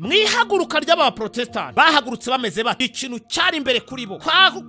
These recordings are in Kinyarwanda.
Mwihaguruka ry'abaprotestani bahagurutse bameze bati ikintu cyari imbere kuri bo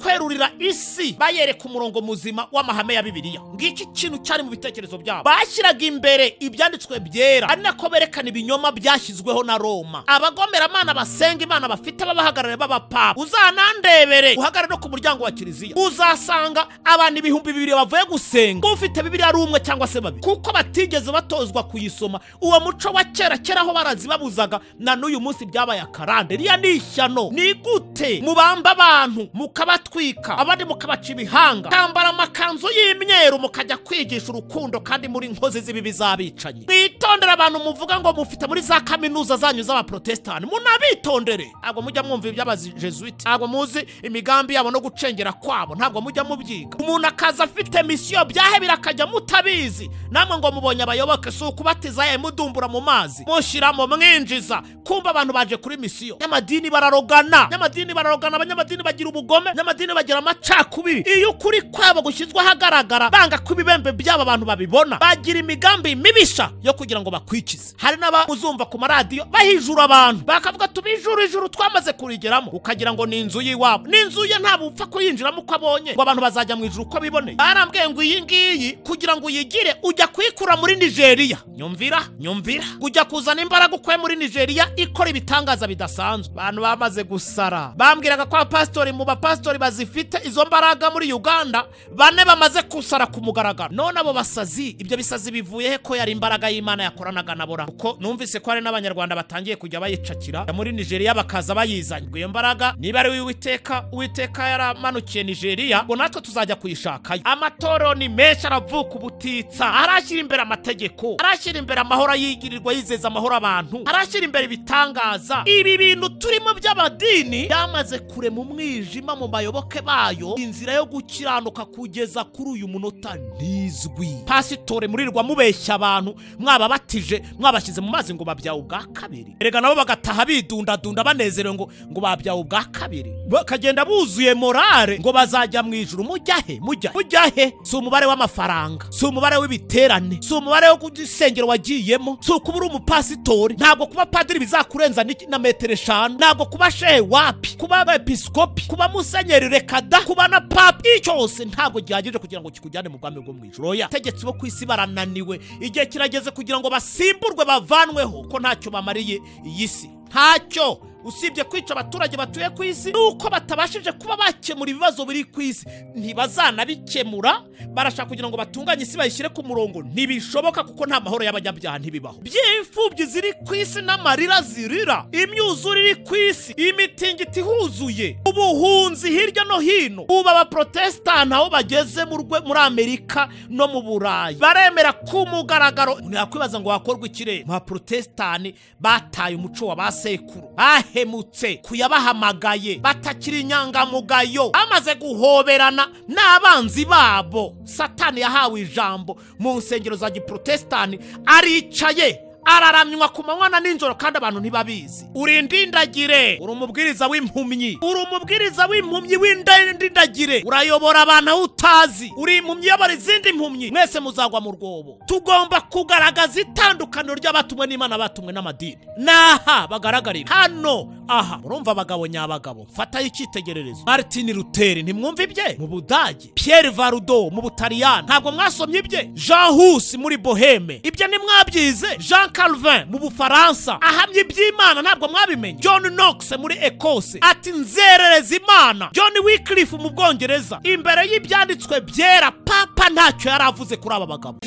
kwerurira isi bayereka umurongo muzima w'amahame ya Bibiliya. Ngiki kintu cyari mu bitekerezo byabo, bashyiraga imbere ibyanditswe byera, ari nako berekana ibinyoma byashyizweho na Roma. Abagomeramana basenga Imana bafite ababahagarariye b'abapapa, uzanandebere uhagarare no ku muryango wa kiliziya, uzasanga abantu 2000 bavuye gusenga ufite Bibiliya ari umwe cyangwa se babiri, kuko batigeze batozwa kuyisoma. Uwo muco wa kera kera aho barazibabuzaga na n'uyu munsi byabaye akarande. Riya ni ishyano. Ni gute mubamba abantu mukabatwika, abandi mukabaca ibihanga, kambara amakanzu y'imyeru mukajya kwigisha urukundo kandi muri nkozi z'ibibi z'abicanyi? Mwitondere abantu muvuga ngo mufite muri za kaminuza zanyu z'abaprotestani, munabitondere. Ntabwo mujya mwumva iby'abajesuite, ntabwo muzi imigambi yabo no gucengera kwabo, ntabwo mujya mubyiga. Umuntu akaza afite misiyo byahebira akajya mutabizi, namwe ngo mubonye abayoboke. Si ukubatiza ye mudumbura mu mazi mushyiramo mwinjiza, kumva abantu baje kuri misiyo. Nyamadini bararogana, nyamadini bararogana, abanyamadini bagira ubugome, nyamadini bagira amacakubiri. Iyo ukuri kwabo gushyizwe ahagaragara, banga ko ibibembe byabo abantu babibona, bagira imigambi mibisha yo kugira ngo bakwikize. Hari n'abamuzumva ku maradiyo bahijura abantu bakavuga tubijura ijuru twamaze kurigeramo, ukagira ngo ni inzu y'iwabo. Ni inzu ye, ntabwo upfa kuyinjiramo uko abonye, ngo abantu bazajya mu ijuru uko biboneye. Barambwiye ngo iyi ngiyi kugira ngo uyigire ujya kuyikura muri Nigeria. Nyumvira, nyumvira, ujya kuzana imbaraga ukuye muri Nigeria ikora ibitangaza bidasanzwe. Abantu bamaze gusara, bambwiraga ko abapasitori mu bapasitori bazifite izo mbaraga muri Uganda bane bamaze kusara ku mugaragaro. None abo basazi, ibyo bisazi bivuye he ko yari imbaraga y'Imana yakoranaga nabora? Kuko numvise ko hari n'abanyarwanda batangiye kujya bayicakira muri Nigeria bakaza bayizanye. Iyo mbaraga niba ari Uwiteka, Uwiteka yaramanukiye Nigeria, ngo natwe tuzajya kuyishakayo. Amatoro ni menshi aravuka ubutitsa, arashyira imbere amategeko, arashyira imbere amahoro yigirirwa yizeza amahoro abantu, arashyira imbere ibitangaza. Ibi bintu turimo by'amadini byamaze kurema umwijima mu bayoboke bayo, inzira yo gukiranuka kugeza kuri uyu munota ntizwi. Pasitore murirwa mubeshya abantu, mwababatije mwabashyize mu mazi ngo babyawe ubwa kabiri, erega nabo bagataha bidundadunda banezerewe ngo babyawe ubwa kabiri, bakagenda buzuye morale ngo bazajya mu ijuru. Mujya he? Mujya mujya he? Si umubare w'amafaranga, si umubare w'ibiterane, si umubare wo kudisengero wagiyemo, si ukuba uri umupasitori. Ntabwo kuba padiri bizakurenza na metero 5, ntabwo kuba shehe wapi, kuba episkopi, kuba musenyeri rekada, kuba na papa, cyose ntabwo gihagije kugira ngo kikujyane mu bwami bwo mu ijuru. Oya, abategetsi bo ku isi barananiwe, igihe kirageze kugira ngo basimburwe bavanweho, ko ntacyo bamariye iyi si, ntacyo usibye kwica abaturage batuye ku isi. Nuko batabashije kuba bakemura ibibazo biri ku isi, ntibazanabikemura. Barashaka kugira ngo batunganye isi bayishyire ku murongo, ntibishoboka kuko nta mahoro y'abanyabyaha, ntibibaho. By'imfubyi ziri ku isi n'amarira zirira, imyuzure iri ku isi, imitingito ihuzuye, ubuhunzi hirya no hino. Ubu abaprotestani aho bageze muri Amerika no mu Burayi baremera ku mugaragaro. Yakwibaza ngo wakorwa ikirere? Abaprotestani bataye umuco wa basekuru, bahemutse kuyabahamagaye, batakiri inyangamugayo, bamaze guhoberana n'abanzi babo. Satani yahawe ijambo mu nsengero za giprotestani, aricaye araramywa ku manywa na nijoro kandi abantu ntibabizi. Uri indindagire, uri umubwiriza w'impumyi, uri umubwiriza w'impumyi w'indindagire, urayobora abantu aho utazi, uri impumyi yobora izindi mpumyi, mwese muzagwa mu rwobo. Tugomba kugaragaza itandukaniro ry'abatumwe n'Imana batumwe n'amadini. Naha bagaragarira hano aha murumva abagabo nyabagabo. Fatayo icyitegererezo. Martin Luther ntimwumva ibye mu Budage, Pierre Varudo mu Butaliyani ntabwo mwasomye ibye, Jean Hus muri Boheme ibye ntimwabyize, Jean Calvin mu Bufaransa ahamye iby'Imana ntabwo mwabimenye, John Knox muri Ekose ati nzerereza Imana, John Wycliffe mu Bwongereza imbere y'ibyanditswe byera. Papa ntacyo yaravuze kuri aba bagabo.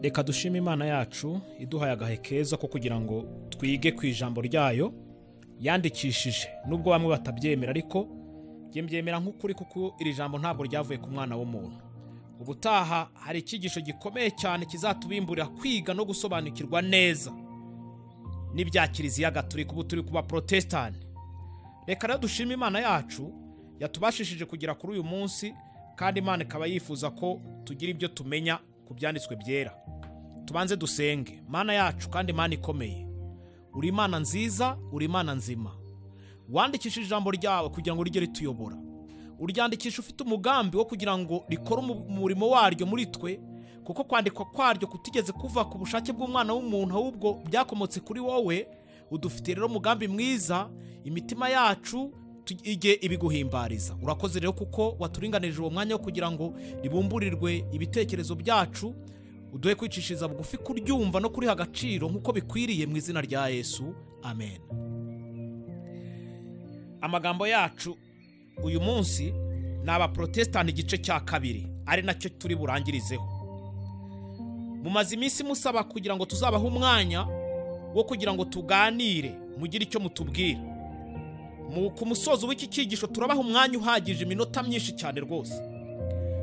Reka dushime Imana yacu iduhaye agahe keza ko kugira ngo twige ku ijambo ryayo yandikishije, nubwo bamwe batabyemera ariko njye mbyemera nk'ukuri, kuko iri jambo ntabwo ryavuye ku mwana w'umuntu. Ubutaha hari icyigisho gikomeye cyane kizatubimburira kwiga no gusobanukirwa neza n'ibya Kiliziya Gatolika. Ubu turi ku baprotestani. Reka rero dushime Imana yacu yatubashishije kugera kuri uyu munsi Kandi Imana ikaba yifuza ko tugira ibyo tumenya ku byanditswe byera. Tubanze dusenge. Mana yacu kandi Mana ikomeye, uri Imana nziza, uri Imana nzima. Wandikishije ijambo ryawe kugira ngo rijye rituyobora. Uryandikisha ufite umugambi wo kugira ngo rikore umurimo waryo muri twe, kuko kwandikwa kwaryo kutigeze kuva ku bushake bw'umwana w'umuntu, ahubwo byakomotse kuri wowe. Udufitiye rero umugambi mwiza, imitima yacu ijye ibiguhimbariza. Urakoze rero kuko waturinganirije uwo mwanya wo kugira ngo ribumburirwe ibitekerezo byacu, uduhe kwicishiriza bugufi kuryumva no kuriha agaciro nk'uko bikwiriye, mu izina rya Yesu, amen. Amagambo yacu uyu munsi ni abaprotestani igice cya 2, ari nacyo turi burangirizeho. Mumaze iminsi musaba kugira ngo tuzabahe umwanya wo kugira ngo tuganire, mugire icyo mutubwira. Ku musozo w'iki cyigisho turabaha umwanya uhagije, iminota myinshi cyane rwose,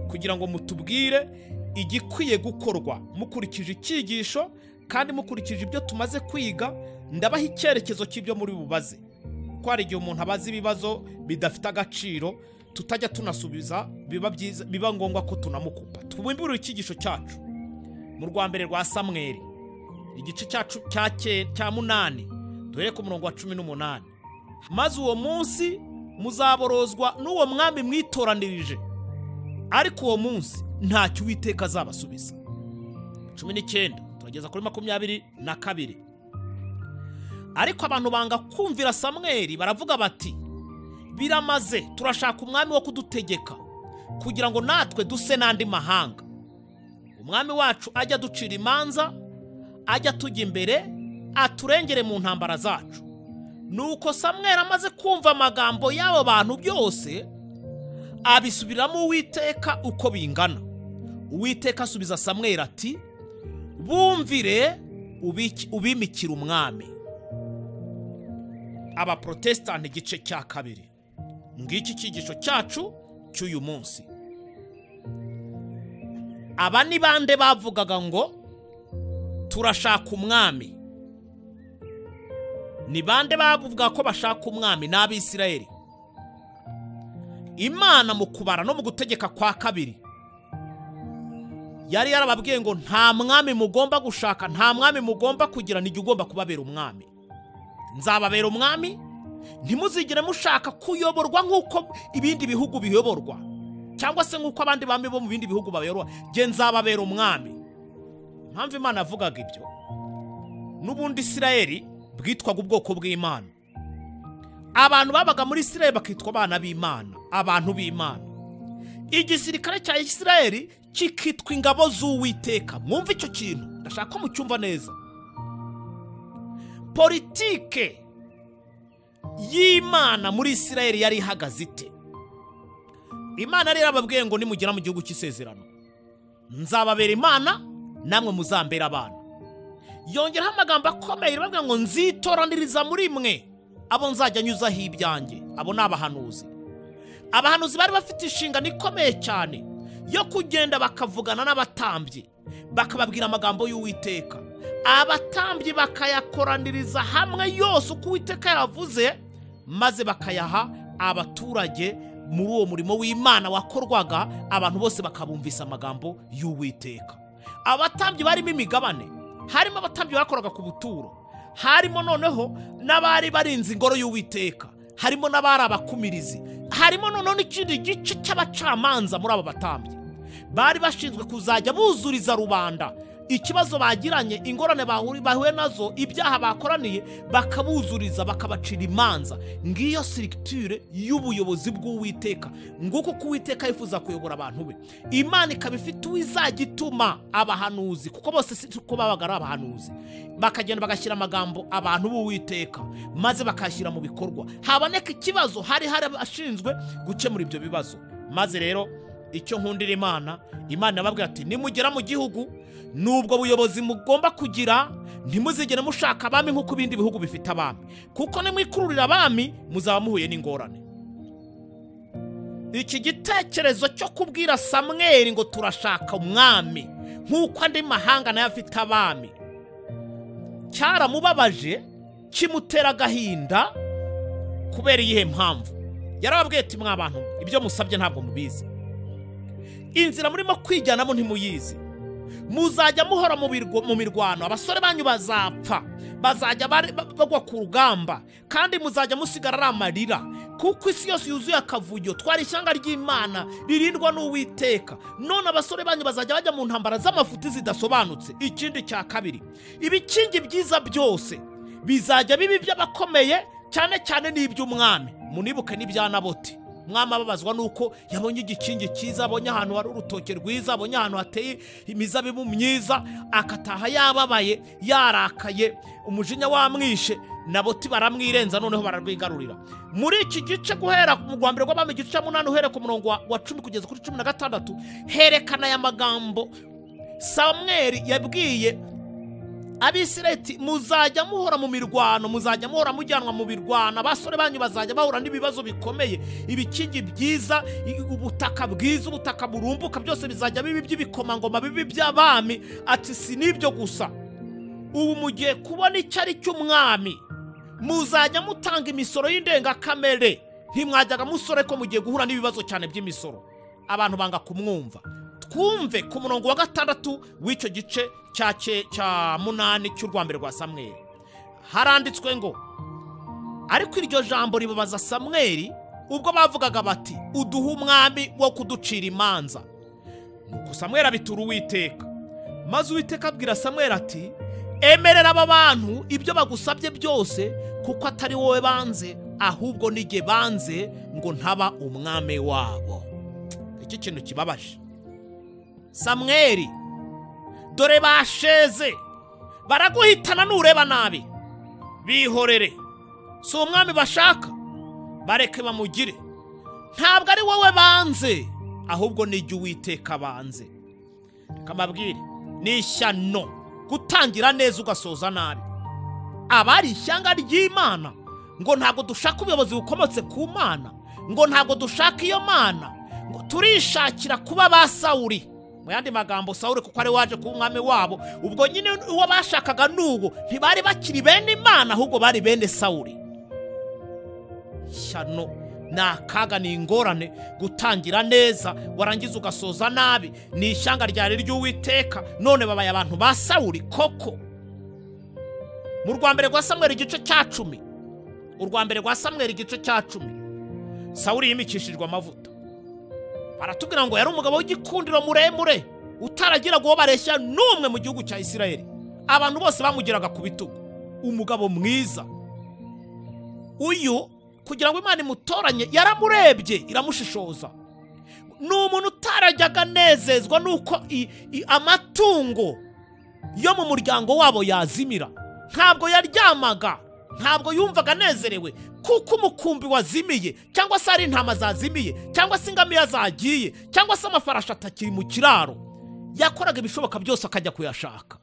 kugira ngo mutubwire igikwiye gukorwa mukurikije icyigisho kandi mukurikije ibyo tumaze kwiga. Ndabaha icyerekezo cy'ibyo muri bubaze, ko hari igihe umuntu abaza ibibazo bidafite agaciro tutajya tunasubiza, biba byiza, biba ngombwa ko tunamukupa. Tubimburire icyigisho cyacu mu rwa mbere rwa Samweli igice cyacu cya 8, duhere ku murongo wa 18. Maze uwo munsi muzaborozwa n'uwo mwami mwitoranirije, ariko uwo munsi ntacyo Uwiteka azabasubiza. 19 turageza kuri 22. Ariko abantu banga kumvira Samweli, baravuga bati biramaze, turashaka umwami wo kudutegeka kugira ngo natwe duse n'andi mahanga. Umwami wacu ajya ducira imanza, ajya tujya imbere, aturengere mu ntambara zacu. Nuko Samweli amaze kumva amagambo y'abo bantu byose, abisubiramo Uwiteka uko bingana. Uwiteka asubiza Samweli ati bumvire ubimikira umwami. Abaprotestani igice cya 2. Ngiki cyigisho cyacu cy'uyu munsi. Aba ni bande bavugaga ngo turashaka umwami? Ni bande bavuga ko bashaka umwami? Ni Abisirayeli. Imana mu kubara no mu gutegeka kwa 2 yari yarababwiye ngo nta mwami mugomba gushaka, nta mwami mugomba kugira, ni ugomba kubabera umwami. Nzababera umwami, ntimuzigere mushaka kuyoborwa nk'uko ibindi bihugu biyoborwa, cyangwa se nk'uko abandi bami bo mu bindi bihugu bayoborwa. Jye nzababera umwami. Impamvu Imana yavugaga ibyo, n'ubundi Isirayeli bwitwaga ubwoko bw'Imana. Abantu babaga muri Isirayeli bakitwa abana b'Imana, abantu b'Imana. Igisirikare cya Isirayeli kikitwa ingabo z'Uwiteka. Mwumve icyo kintu, ndashaka ko mucyumva neza. Politike y'Imana muri Isirayeli yari ihagaze ite? Imana rero ababwiye ngo nimugera mu gihugu cy'isezerano nzababera Imana, namwe muzambera abana. Yongeraho amagambo akomeye, irababwira ngo nzitoraniriza muri mwe abo nzajya nyuzaho ibyanjye. Abo ni abahanuzi. Abahanuzi bari bafite inshingano ikomeye cyane yo kugenda bakavugana n'abatambyi, bakababwira amagambo y'Uwiteka. Abatambyi bakayakoraniriza hamwe yose uko Uwiteka yavuze, maze bakayaha abaturage muri uwo murimo w'Imana wakorwaga, abantu bose bakabumvisa amagambo y'Uwiteka. Abatambyi barimo imigabane, harimo abatambyi bakoraga ku buturo, harimo noneho n'abari barinze ingoro y'Uwiteka, harimo n'abari abakumirizi, harimo noneho n'ikindi gice cy'abacamanza. Muri abo batambyi bari bashinzwe kuzajya buzuriza rubanda ikibazo bagiranye, ingorane bahuye nazo, ibyaha bakoraniye, bakabuzuriza, bakabacira imanza. Ngiyo structure y'ubuyobozi bw'Uwiteka. Nguko ko Uwiteka yifuza kuyobora abantu be. Imana ikaba ifite uwizajya ituma abahanuzi, kuko bose si ko babaga ari abahanuzi, bakagenda bagashyira amagambo abantu b'Uwiteka, maze bakashyira mu bikorwa. Haboneka ikibazo, hari abashinzwe gukemura ibyo bibazo. Maze rero icyo nkundira Imana, Imana yababwira ati nimugera mu gihugu, nubwo buyobozi mugomba kugira, ntimuzigere mushaka abami nk'uko ibindi bihugu bifite abami, kuko nimwikururira abami muzaba muhuye n'ingorane. Iki gitekerezo cyo kubwira Samweli ngo turashaka umwami nk'uko andi mahanga nayo afite abami, cyaramubabaje, kimutera agahinda. Kubera iyihe mpamvu? Yarababwiye ati mwa bantu, ibyo musabye ntabwo mubizi. Inzira murimo kwijyanamo ntimuyizi. Muzajya muhora mu mirwano, abasore banyu bazapfa, bazajya bagwa ku rugamba, kandi muzajya musigara ari amarira, kuko isi yose yuzuye akavuyo. Twari ishyanga ry'Imana ririndwa n'Uwiteka, none abasore banyu bazajya bajya mu ntambara z'amafuti zidasobanutse. Ikindi cya kabiri, ibikingi byiza byose bizajya bibi by'abakomeye, cyane cyane n'iby'umwami. Munibuke n'ibya Naboti. Umwami ababazwa nuko yabonye igikingi cyiza, abonye ahantu hari urutoke rwiza, abonye ahantu hateye imizabibu myiza, akataha yababaye, yarakaye, umujinya wamwishe. Naboti baramwirenza, noneho bararwigarurira. Muri iki gice guhera mu rwa mbere rw'Abami igice cya 8 uhere ku murongo wa 10 kugeza kuri 16, herekana aya magambo Samweli yabwiye Abisirayeli: muzajya muhora mu mirwano, muzajya muhora mujyanwa mu mirwano, abasore banyu bazajya bahura n'ibibazo bikomeye, ibikingi byiza, ubutaka bwiza, ubutaka burumbuka, byose bizajya bibi by'ibikomangoma, bibi by'abami. Ati si n'ibyo gusa, ubu mugiye kubona icyo ari cy'umwami, muzajya mutanga imisoro y'indengakamere, ntimwajyaga musore ko mugiye guhura n'ibibazo cyane by'imisoro. Abantu banga kumwumva. Twumve ku murongo wa 6 w'icyo gice cya 8 cy'urwa mbere rwa Samweli. Haranditswe ngo: ariko iryo jambo ribabaza Samweli ubwo bavugaga bati uduhe umwami wo kuducira imanza. Nuko Samweli abitura Uwiteka. Maze Uwiteka abwira Samweli ati: emerera aba bantu ibyo bagusabye byose, kuko atari wowe banze, ahubwo nige banze ngo ntaba umwami wabo. Iki kintu kibabaje. Samweli, dore basheze, baraguhitana nureba nabi, bihorere, si umwami bashaka, bareke bamugire. Ntabwo ari wowe banze, ahubwo nijye Uwiteka banze. Reka mbabwire, ni ishyano gutangira neza ugasoza nabi. Abari ishyanga ry'Imana ngo ntabwo dushaka ubuyobozi bukomotse ku Mana, ngo ntabwo dushaka iyo Mana, ngo turishakira kuba ba Sawuli. Mu yandi magambo, Sawuli kuko ari waje kuba umwami wabo, ubwo nyine uwo bashakaga n'uwo ntibari bakiri bene Imana, ahubwo bari bene Sawuli. Ishyano ni akaga, ni ingorane gutangira neza warangiza ugasoza nabi. Ni ishyanga ryari ry'Uwiteka, none babaye abantu ba Sawuli koko. Mu rwa mbere rwa Samweli igice cya 10, urwa mbere rwa Samweli igice cya 10, Sawuli yimikishijwe amavuta. Baratubwira ngo yari umugabo w'igikundiro muremure, utaragiraga uwo bareshya n'umwe mu gihugu cya Isirayeli. Abantu bose bamugiraga ku bitugu. Umugabo mwiza uyu, kugira ngo Imana imutoranye, yaramurebye iramushishoza. Ni umuntu utarajyaga anezezwa nuko amatungo yo mu muryango wabo yazimira. Ntabwo yaryamaga, ntabwo yumvaga anezerewe kuko umukumbi wazimiye, cyangwa se ari intama zazimiye, cyangwa se ingamiya zagiye, cyangwa se amafarashi atakiri mu kiraro. Yakoraga ibishoboka byose akajya kuyashaka.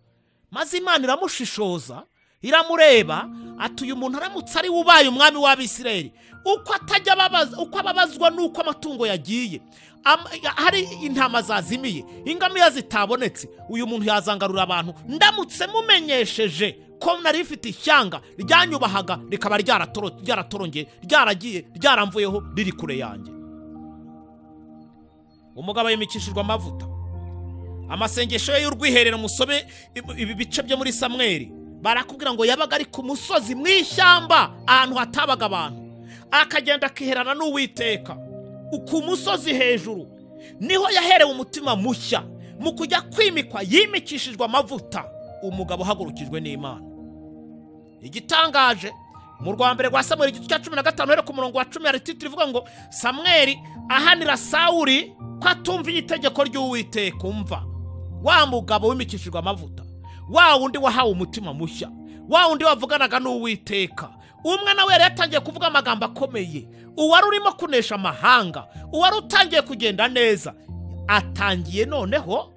Maze Imana iramushishoza, iramureba, ati uyu muntu aramutse ari ubaye umwami w'Abisirayeli, uko atajya ababaza, uko ababazwa nuko amatungo yagiye, hari intama zazimiye, ingamiya zitabonetse, uyu muntu yazangarura abantu. Ndamutse mumenyesheje ko nari mfite ishyanga ryanyubahaga rikaba ryaratorongeye, ryaragiye, ryaramvuyeho, riri kure yanjye. Umugabo yimikishijwe amavuta. Amasengesho ye y'urwiherero, musome ibi bice byo muri Samweli, barakubwira ngo yabaga ari ku musozi mu ishyamba, ahantu hatabaga abantu, akagenda akiherana n'Uwiteka ku musozi hejuru. Niho yaherewe umutima mushya mu kujya kwimikwa, yimikishijwe amavuta, umugabo uhagurukijwe n'Imana. Igitangaje, mu rwa mbere rwa Samweli igice cya 15 uhere ku murongo wa 10, hari titiri ivuga ngo Samweli ahanira Sawuli ko atumviye itegeko ry'Uwiteka. Umva, wa mugabo wimikishijwe amavuta, wa wundi wahawe umutima mushya, wa wundi wavuganaga n'Uwiteka, umwe nawe yari yatangiye kuvuga amagambo akomeye, uwari urimo kunesha amahanga, uwari utangiye kugenda neza, atangiye noneho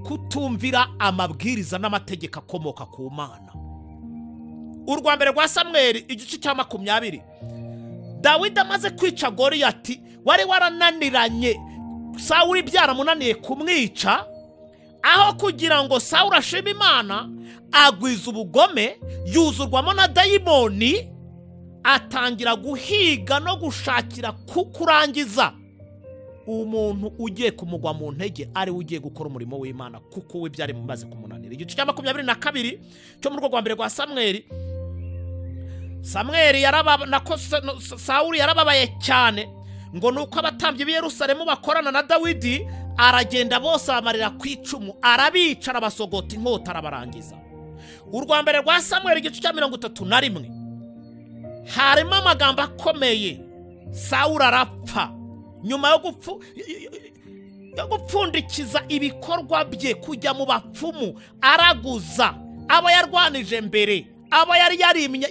kutumvira amabwiriza n'amategeko akomoka ku Mana. Urwa mbere rwa Samweli igice cya 20, Dawidi amaze kwica Goliyati wari warananiranye, Sawuli byaramunaniye kumwica, aho kugira ngo Sawuli ashime Imana, agwiza ubugome, yuzurwamo na dayimoni, atangira guhiga no gushakira kukurangiza Umuntu ugiye kumugwa mu ntege ari ugiye gukora umurimo w'Imana, kuko we byari mumaze kumunanira. Igice cya 22 cyo mu rwego rwa mbere rwa Samweli, Samweli Sawuli yarababaye cyane ngo nuko abatambyi b'i Yerusalemu bakorana na Dawidi, aragenda bose abamarira ku icumu, arabica, arabasogota inkota, arabarangiza. Urwa mbere rwa Samweli igice cya 31 harimo amagambo akomeye. Sawuli arapfa nyuma yo gupfundikiza ibikorwa bye, kujya mu bapfumu, araguza abo yarwanije mbere, abo yari yarimye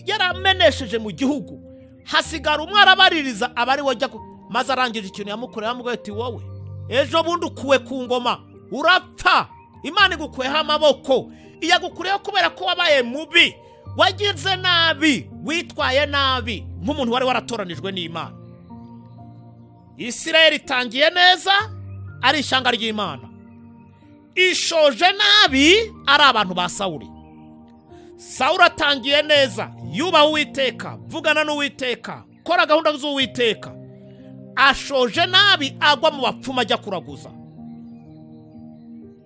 yaramenesheje mu gihugu, hasigara umwe arabaririza abari wajya, maze arangije ikintu yamukorera amubwira ati wowe ejo bundi ukuwe ku ngoma urapfa, Imana igukuyeho amaboko, iyagukureho kubera ko wabaye mubi, wagize nabi, witwaye nabi nk'umuntu wari waratoranijwe n'Imana. Isirayeli itangiye neza ari ishyanga ry'Imana, ishoje nabi ari abantu ba Sawuli. Sawuli atangiye neza, yubaha Uwiteka, vugana n'Uwiteka, kora gahunda z'Uwiteka, ashoje nabi agwa mu bapfumu ajya kuraguza.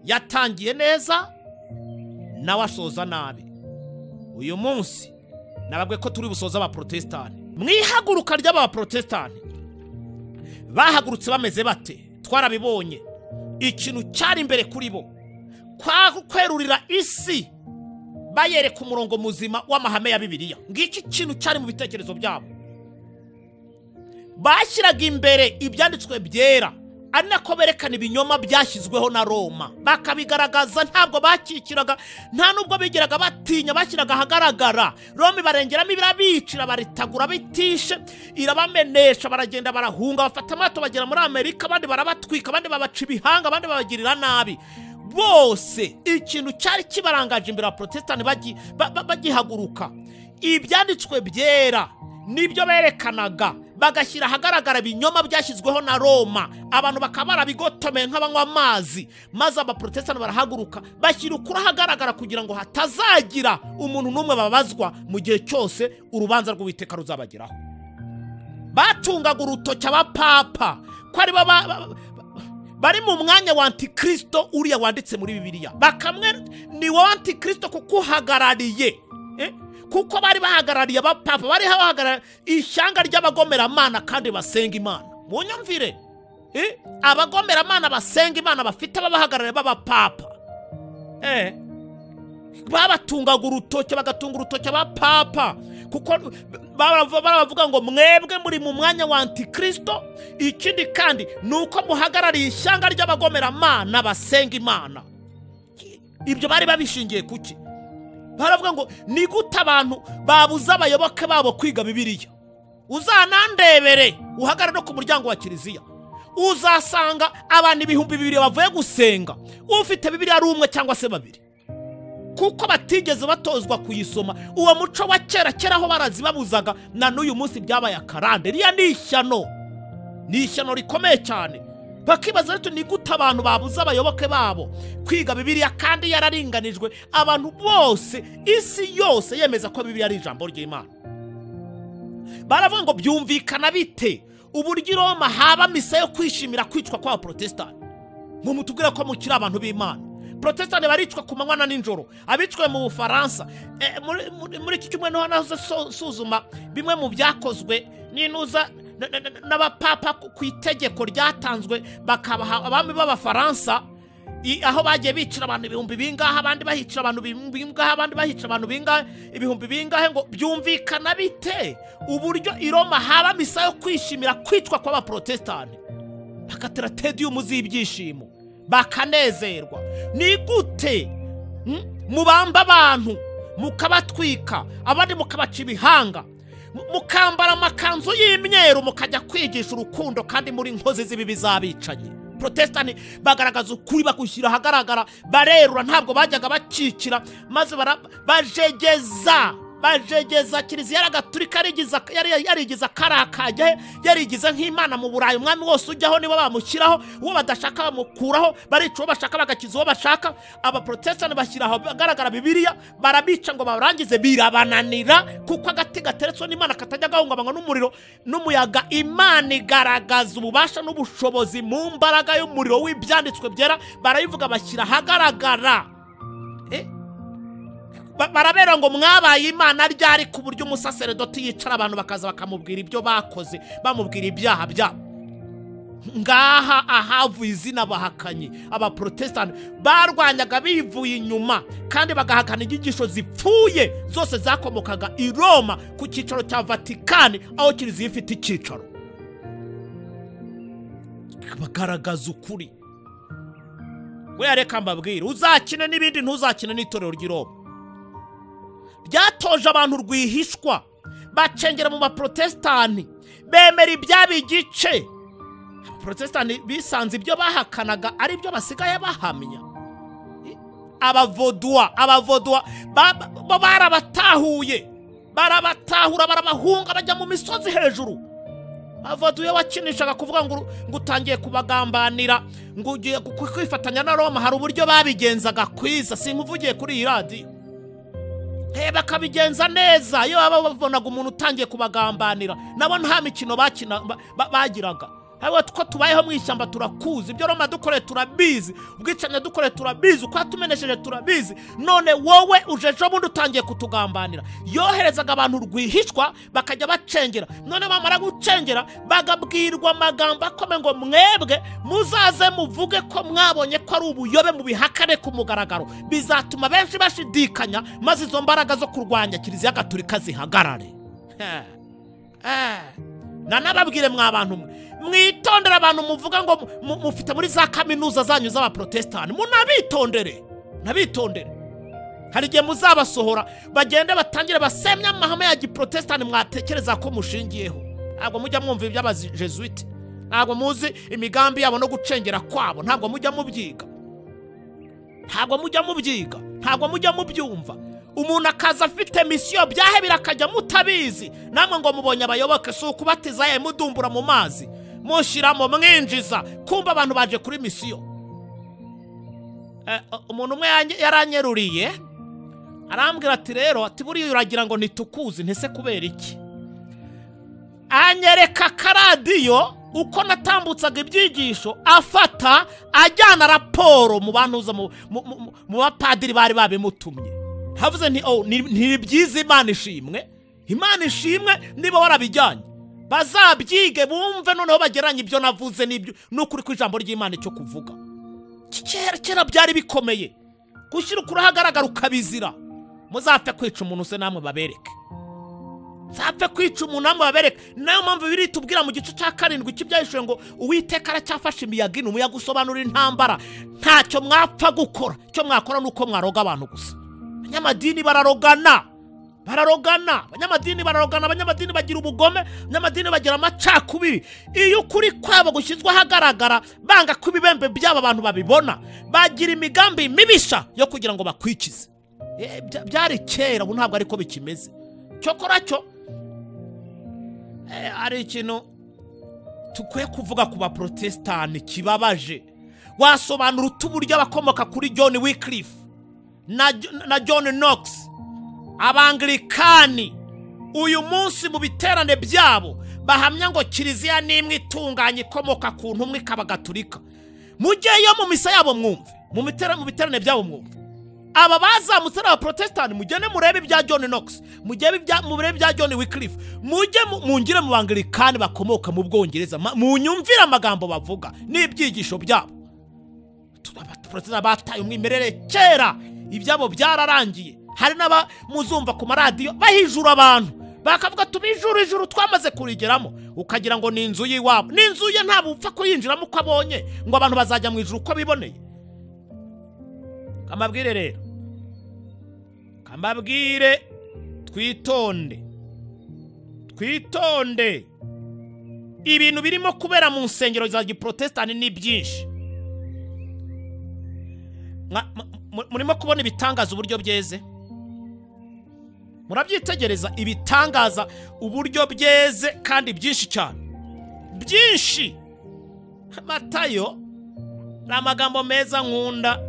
Yatangiye neza nawe asoza nabi. Uyu munsi nababwe ko turi busoza abaprotestani. Mwihaguruka ry'abaprotestani bahagurutse bameze bate? Twarabibonye. Ikintu cyari imbere kuri bo kwerurira isi, bayereka umurongo muzima w'amahame ya Bibiliya. Ngiki kintu cyari mu bitekerezo byabo. Bashyiraga imbere ibyanditswe byera, ari nako berekana ibinyoma byashyizweho na Roma, bakabigaragaza. Ntabwo bakikiraga, nta nubwo bigeraga batinya, bashyiraga ahagaragara. Roma ibarengeramo, irabicira, baritagura bitishe, irabamenesha, baragenda barahunga, bafata amato bagera muri Amerika, abandi barabatwika, abandi babaca ibihanga, abandi babagirira nabi. Bose ikintu cyari kibarangaje imbere ya Protestani bagihaguruka, ibyanditswe byera nibyo berekanaga, bagashyira ahagaragara ibinyoma byashyizweho na Roma, abantu bakaba barabigotomeye nk'abanywa amazi. Maze abaprotestani barahaguruka bashyira ukuri ahagaragara kugira ngo hatazagira umuntu n'umwe babazwa mu gihe cyose urubanza rw'Uwiteka ruzabageraho. Batungaga urutoki abapapa ko ari bari mu mwanya wa Antikristo uriya wanditse muri Bibiliya, bakamwe ni wa Antikristo kuko uhagarariye, kuko bari bahagarariye abapapa, bari bahagarariye ishyanga ry'abagomeramana kandi basenga Imana. Munyumvire, abagomeramana basenga Imana bafite ababahagarariye b'abapapa, babatungaga urutoki, bagatunga urutoki abapapa, kuko baravuga ngo mwebwe muri mu mwanya wa Antikristo. Ikindi kandi nuko muhagarariye ishyanga ry'abagomeramana basenga Imana. Ibyo bari babishingiye kuki? Baravuga ngo ni gute abantu babuza abayoboke babo kwiga Bibiliya? Uzanandebere uhagarare no ku muryango wa kiliziya, uzasanga abantu 2000 bavuye gusenga, ufite Bibiliya ari umwe cyangwa se babiri, kuko batigeze batozwa kuyisoma. Uwo muco wa kera kera aho barazibabuzaga, na n'uyu munsi byabaye akarande. Riya ni ishyano, ni ishyano rikomeye cyane. Bakibaza rero ni gute abantu babuza abayoboke babo kwiga Bibiliya kandi yararinganijwe, abantu bose isi yose yemeza ko Bibiliya ari ijambo ry'Imana. Baravuga ngo byumvikana bite uburyo i Roma haba misa yo kwishimira kwicwa kw'abaprotestani? Ngo mutubwire ko mukiri abantu b'Imana. Protestani baricwa ku manywa na nijoro, abicwe mu Bufaransa. Muri iki cyumweru niho nahoze suzuma bimwe mu byakozwe n'inuza n'abapapa ku itegeko ryatanzwe bakabaha abami b'Abafaransa, aho bagiye bicira abantu ibihumbi bingahe, abandi bahicira abantu bingahe, abandi bahicira abantu bingahe, ibihumbi bingahe. Ngo byumvikana bite uburyo i Roma haba misa yo kwishimira kwicwa kw'abaprotestani, bakatera tedium z'ibyishimo, bakanezerwa? Ni gute mubamba abantu mukabatwika, abandi mukabaca ibihanga, mukambara amakanzu y'imyeru, mukajya kwigisha urukundo kandi muri nkozi z'ibibi z'abicanyi? Protestani bagaragaza ukuri, bakushyira ahagaragara, barerura, ntabwo bajyaga bakikira, maze bajegeza Bajegeza Kiliziya Gatulika yarigiza karakajya, yarigiza nk'Imana mu Burayi. Umwami wose ujyaho nibo bamushyiraho, uwo badashaka bamukuraho, barica uwo bashaka bagakiza uwo bashaka. Abaprotestani bashyiraho agaragara Bibiliya, barabica ngo barangize, birabananira kuko agati gateretswe n'Imana katajya gahungabanywa n'umuriro n'umuyaga. Imana igaragaza ububasha n'ubushobozi mu mbaraga y'umuriro w'ibyanditswe byera, barabivuga bashyira ahagaragara. Barabera ngo mwabaye Imana ryari, ku buryo umusaseredoti yicara abantu bakaza bakamubwira ibyo bakoze, bamubwira ibyaha byabo. Ngaha ahavuye izina bahakanyi abaprotestani barwanyaga bivuye inyuma, kandi bagahakana inyigisho zipfuye zose zakomokaga i Roma ku cyicaro cya Vatikani, aho Kiliziya ifite icyicaro. Bagaragaza ukuri. Buriya reka mbabwire, uzakine n'ibindi ntuzakine n'itorero ry'i Roma. Ryatoje abantu rwihishwa, bacengera mu baprotestani, bemera ibyabo igice. Abaprotestani bisanze ibyo bahakanaga ari byo basigaye bahamya. Abavodwa barabatahuye, barabatahura, barabahunga, bajya mu misozi hejuru. Abavodwa wakinishaga kuvuga ngo utangiye kubagambanira, ngo ugiye kwifatanya na Roma. Hari uburyo babigenzaga kwiza, sinkuvugiye kuri iyi radiyo. Bakabigenza neza. Iyo baba babonaga umuntu utangiye kubagambanira, nabo nta mikino bakina bagiraga. Ko tubayeho mu ishyamba turakuzi, ibyo Roma dukoreye turabizi, ubwicanyi dukoreye turabizi, uko yatumenesheje turabizi, none wowe uje ejo bundi utangiye kutugambanira. Yoherezaga abantu rwihishwa bakajya bacengera, none bamara gucengera bagabwirwa amagambo akomeye ngo mwebwe muzaze muvuge ko mwabonye ko ari ubuyobe, mubihakane ku mugaragaro. Bizatuma benshi bashidikanya, maze izo mbaraga zo kurwanya Kiliziya Gatulika zihagarare. Nanababwire mwa bantu mwe, mwitondere abantu muvuga ngo mufite muri za kaminuza zanyu z'abaprotestani, munabitondere, nabitondere. Hari igihe muzabasohora bagende batangire basemya amahame ya giprotestani mwatekereza ko mushingiyeho. Ntabwo mujya mwumva iby'abajesuite, ntabwo muzi imigambi yabo no gucengera kwabo, ntabwo mujya mubyiga, ntabwo mujya mubyiga, ntabwo mujya mubyumva. Umuntu akaza afite misiyo byahebira akajya mutabizi, namwe ngo mubonye abayoboke. Si ukubatiza ye mudumbura mu mazi, mushyiramo mwinjiza, kumva abantu baje kuri misiyo. Umuntu umwe yaranyeruriye arambwira ati rero, ati buriya uragira ngo ntitukuzi, ntese kubera iki? Anyereka akaradiyo uko natambutsaga ibyigisho, afata ajyana raporo mu bantuza mu bapadiri bari babimutumye. Havuze nti oh, ni byiza, Imana ishimwe, Imana ishimwe niba warabijyanye, bazabyige bumve noneho bageranye ibyo navuze n'ibyo n'ukuri kw'ijambo ry'Imana icyo kuvuga. Kera byari bikomeye gushyira ukuri ahagaragara ukabizira. Muzapfe kwica umuntu se namwe babereke, muzapfe kwica umuntu namwe babereke. Nayo mpamvu biri tubwira mu gice cya 7 cy'Ibyahishuwe ngo Uwiteka aracyafashe imiyaga ine, umuyaga usobanura intambara. Ntacyo mwapfa gukora, icyo mwakora nuko mwaroga abantu gusa. Abanyamadini bararogana, bararogana, abanyamadini bararogana, abanyamadini bagira ubugome, abanyamadini bagira amacakubiri. Iyo ukuri kwabo gushyizwe ahagaragara, banga ko ibibembe byabo abantu babibona, bagira imigambi mibisha yo kugira ngo bakwikize. Byari kera, ubu ntabwo ariko bikimeze. Cyokora cyo ari ikintu tukwiye kuvuga ku baprotestani kibabaje. Wasobanura utuburyo abakomoka kuri John Wycliffe na John Knox, Abangilikani, uyu munsi mu biterane byabo bahamya ngo Kiliziya nimwe itunganye ikomoka ku ntumwa ikaba Gatulika. Mujyeyo mu misa yabo mwumve, mu biterane byabo mwumve. Aba bazamutse n'abaprotestani, mugende murebe ibya John Knox, murebe ibya John Wycliffe, mujye mungire mu Bangilikani bakomoka mu Bwongereza, munyumvire amagambo bavuga n'ibyigisho byabo. Abaprotestani bataye umwimerere kera, ibyabo byararangiye. Hari n'aba muzumva ku maradiyo bahijura abantu bakavuga tubijuru ijuru twamaze kurigeramo, ukagira ngo ni inzu y'iwabo. Ni inzu ye, ntabwo upfa kuyinjiramo uko abonye, ngo abantu bazajya mu ijuru uko biboneye. Kamabwire rero, kamabwire, twitonde, twitonde. Ibintu birimo kubera mu nsengero za giprotestani ni byinshi. Murimo kubona ibitangaza uburyo byeze. Murabyitegereza ibitangaza uburyo byeze kandi byinshi cyane, byinshi. Matayo ni amagambo meza nkunda,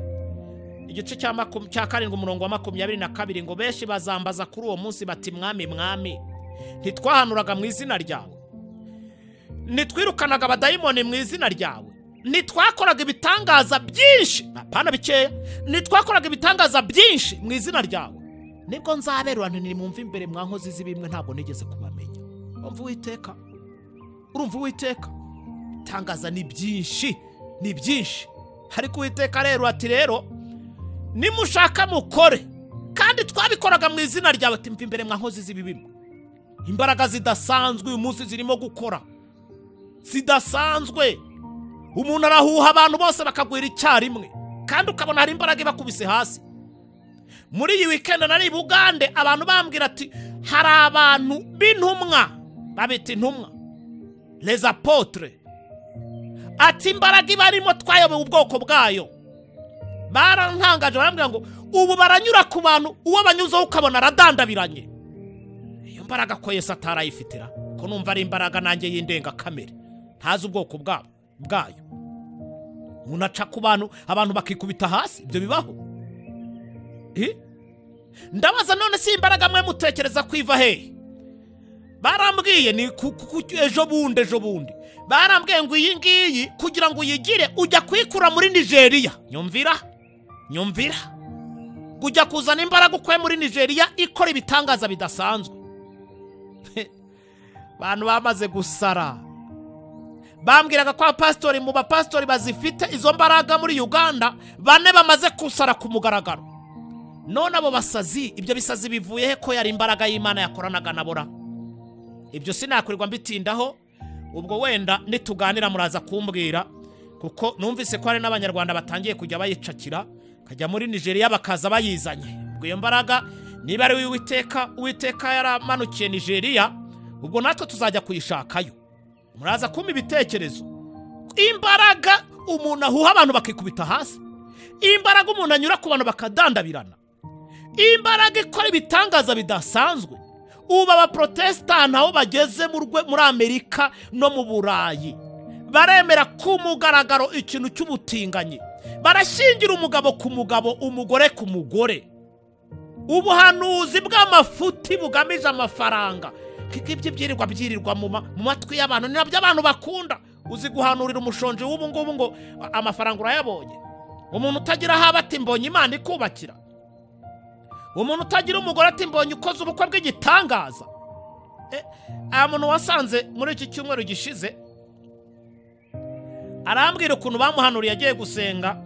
igice cya 7 umurongo wa 22, ngo benshi bazambaza kuri uwo munsi bati mwami mwami, ntitwahanuraga mu izina ryawe, ntitwirukanaga abadayimoni mu izina ryawe, ntitwakoraga ibitangaza byinshi, apana bikeya, ntitwakoraga ibitangaza byinshi mu izina ryawe. Nibwo nzaberura nti nimwumve imbere mwa nkozi z'ibimwe, ntabwo nigeze kubamenya. Urumva Uwiteka, urumva Uwiteka, itangaza ni byinshi, ni byinshi. Ariko Uwiteka rero ati rero nimushaka mukore, kandi twabikoraga mu izina ryawe, ati mva imbere mwa nkozi z'ibimwe. Imbaraga zidasanzwe uyu munsi zirimo gukora, zidasanzwe. Umuntu arahuha abantu bose bakagwira icyarimwe, kandi ukabona hari imbaraga ibakubise hasi. Muri iyi weekend nari Bugande, abantu bambwira ati hari abantu b'intumwa, babita intumwa, les apôtres, ati imbaraga ibarimo twayobewe ubwoko bwayo. Barantangaje barambwira ngo ubu baranyura ku bantu, uwo banyuzeho ukabona aradandabiranye. Iyo mbaraga ko Yesu atarayifitira, ko numva ari imbaraga nanjye y'indengakamere, ntazi ubwoko bwabo bwayo. Umuntu aca ku bantu, abantu bakikubita hasi, ibyo bibaho. Ndabaza none si imbaraga mwe mutekereza kwiva hehe? Barambwiye ni ejo bundi, ejo bundi barambwiye ngo iyi ngiyi kugira ngo uyigire ujya kuyikura muri Nigeria. Nyumvira, nyumvira, kujya kuzana imbaraga ukwe muri Nigeria ikora ibitangaza bidasanzwe. Abantu bamaze gusara, bambwiraga ko abapasitori, mu bapasitori bazifite izo mbaraga muri Uganda, bane bamaze kusara ku mugaragaro. None abo basazi, ibyo bisazi bivuye he ko yari imbaraga y'Imana yakoranaga nabora? Ibyo sinakurirwa mbitindaho, ubwo wenda nituganira muraza kumbwira, kuko numvise ko hari n'abanyarwanda batangiye kujya bayicakira, kajya muri Nigeria bakaza bayizanye. Ubwo iyo mbaraga niba ari Uwiteka, Uwiteka yaramanukiye Nigeria, ubwo natwe tuzajya kuyishakayo. Muraza kumpa ibitekerezo. Imbaraga umuntu ahuha abantu bakikubita hasi, imbaraga umuntu anyura ku bantu bakadandabirana, imbaraga ikora ibitangaza bidasanzwe. Ubu abaprotestani aho bageze muri Amerika no mu Burayi baremera ku mugaragaro ikintu cy'ubutinganyi, barashyingira umugabo ku mugabo, umugore ku mugore. Ubuhanuzi bw'amafuti bugamije amafaranga, ibyo byirirwa byirirwa mu matwi y'abantu, ni nabyo abantu bakunda. Uzi guhanurira umushonji w'ubu ngubu ngo amafaranga urayabonye? Umuntu utagira aho aba ati mbonye Imana ikubakira. Umuntu utagira umugore ati mbonye ukoze ubukwe bw'igitangaza. Aya muntu wasanze muri iki cyumweru gishize arambwira ukuntu bamuhanuriye agiye gusenga,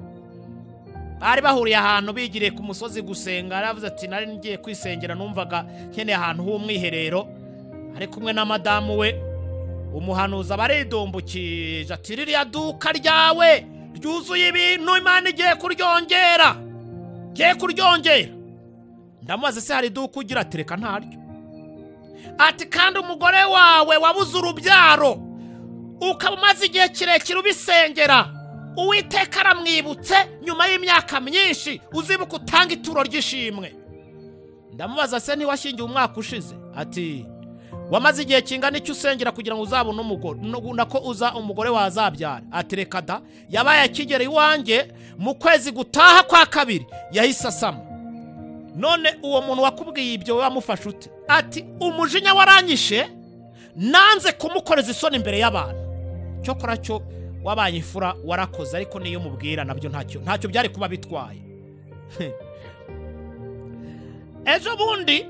bari bahuriye ahantu bigiriye ku musozi gusenga. Aravuze ati nari ngiye kwisengera, numvaga nkeneye ahantu h'umwiherero, ari kumwe na madamu we. Umuhanuzi baridumbukije ati ririya duka ryawe ryuzuye ibintu, Imana igiye kuryongera, igiye kuryongera. Ndamubaza se hari iduka ugira? Ati reka ntaryo. Ati kandi umugore wawe wabuze urubyaro, ukaba umaze igihe kirekire ubisengera, Uwiteka aramwibutse nyuma y'imyaka myinshi, uzibuka utanga ituro ry'ishimwe. Ndamubaza se ntiwashyingiwe umwaka ushize? Ati wamaze igihe kingana icyo usengera kugira ngo uzabone umugore, nako uza umugore wazabyara? Ati reka da, yabaye akigera iwanjye mu kwezi gutaha kwa kabiri yahise asama. None uwo muntu wakubwiye ibyo wamufashe ute? Ati umujinya waranyishe, nanze kumukoreza isoni imbere y'abantu. Cyokora cyo wabaye imfura warakoze, ariko niyo mubwira nabyo ntacyo byari kuba bitwaye. Ejo bundi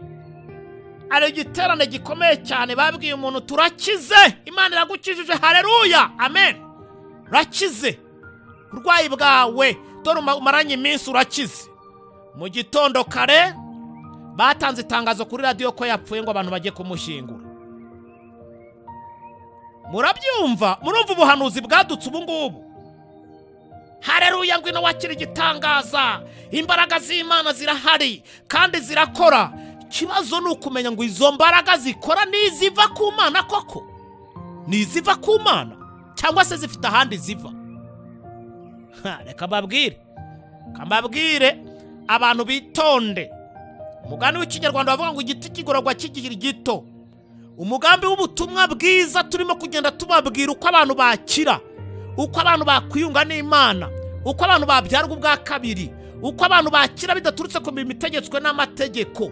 ari igiterane gikomeye cyane, babwiye umuntu turakize, Imana iragukijije, haleluya, amen, urakize urwayi bwawe, dore umaranye iminsi urakize. Mu gitondo kare batanze itangazo kuri radiyo ko yapfuye ngo abantu bajye kumushyingura. Murabyumva, murumva ubuhanuzi bwadutse ubu ngubu. Haleluya, ngwino wakira igitangaza, imbaraga z'Imana zirahari kandi zirakora. Ikibazo ni ukumenya ngo izo mbaraga zikora niziva ku Mana koko, niziva ku Mana cyangwa se zifite ahandi ziva. Reka mbabwire, abantu bitonde. Umugani w'ikinyarwanda bavuga ngo igiti kigororwa kikiri gito. Umugambi w'ubutumwa bwiza turimo kugenda tubabwira uko abantu bakira, uko abantu bakwiyunga n'Imana, uko abantu babyarwa ubwa kabiri, uko abantu bakira bidaturutse ku mirimo itegetswe n'amategeko.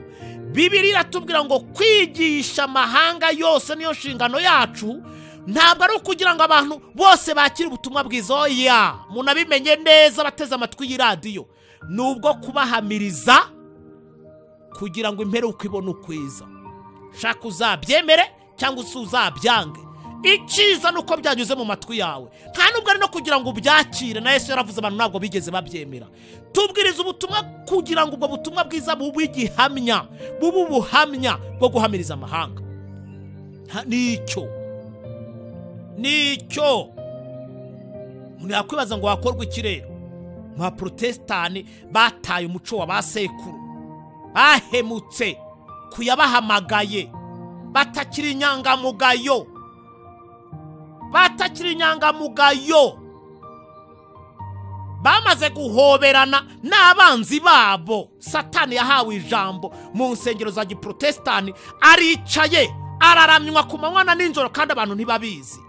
Bibiliya iratubwira ngo kwigisha amahanga yose niyo nshingano yacu. Ntabwo ari ukugira ngo abantu bose bakire ubutumwa bwiza, oya, munabimenye neza bateze amatwi y'iradiyo, nubwo kubahamiriza kugira ngo imperuka ibone ukwiza. Shaka uzabyemere cyangwa se uzabyange, icyiza nuko byanyuze mu matwi yawe. Nta nubwo ari no kugira ngo ubyakire, na Yesu yaravuze abantu ntabwo bigeze babyemera. Tubwiriza ubutumwa kugira ngo ubwo butumwa bwiza bube igihamya, bube ubuhamya bwo guhamiriza amahanga. Nicyo umuntu yakwibaza ngo wakorwa iki rero? Mu baporotesitanti bataye umuco wa ba sekuru, bahemutse kuyabahamagaye, batakiri inyangamugayo, bamaze guhoberana n'abanzi babo. Satani yahawe ijambo mu nsengero za giprotestani, aricaye araramywa ku manywa na nijoro, kandi abantu ntibabizi.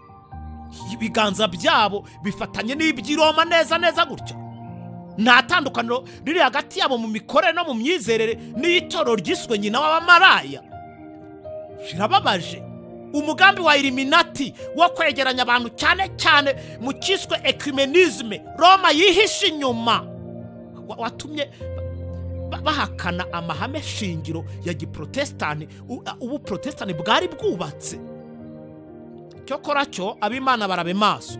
Ibiganza byabo bifatanye n'iby'Iroma neza neza gutya. Nta tandukaniro riri hagati yabo mu mikorere no mu myizerere n'itorero ryiswe nyina w'abamaraya. Birababaje. Umugambi wa Illuminati wo kwegeranya abantu cyane cyane mu cyiswe ecumenisme Roma yihishe inyuma, watumye bahakana amahame shingiro ya giprotestani, ubu protestani bwari bwubatse. Cyokora cyo ab'Imana barabe maso.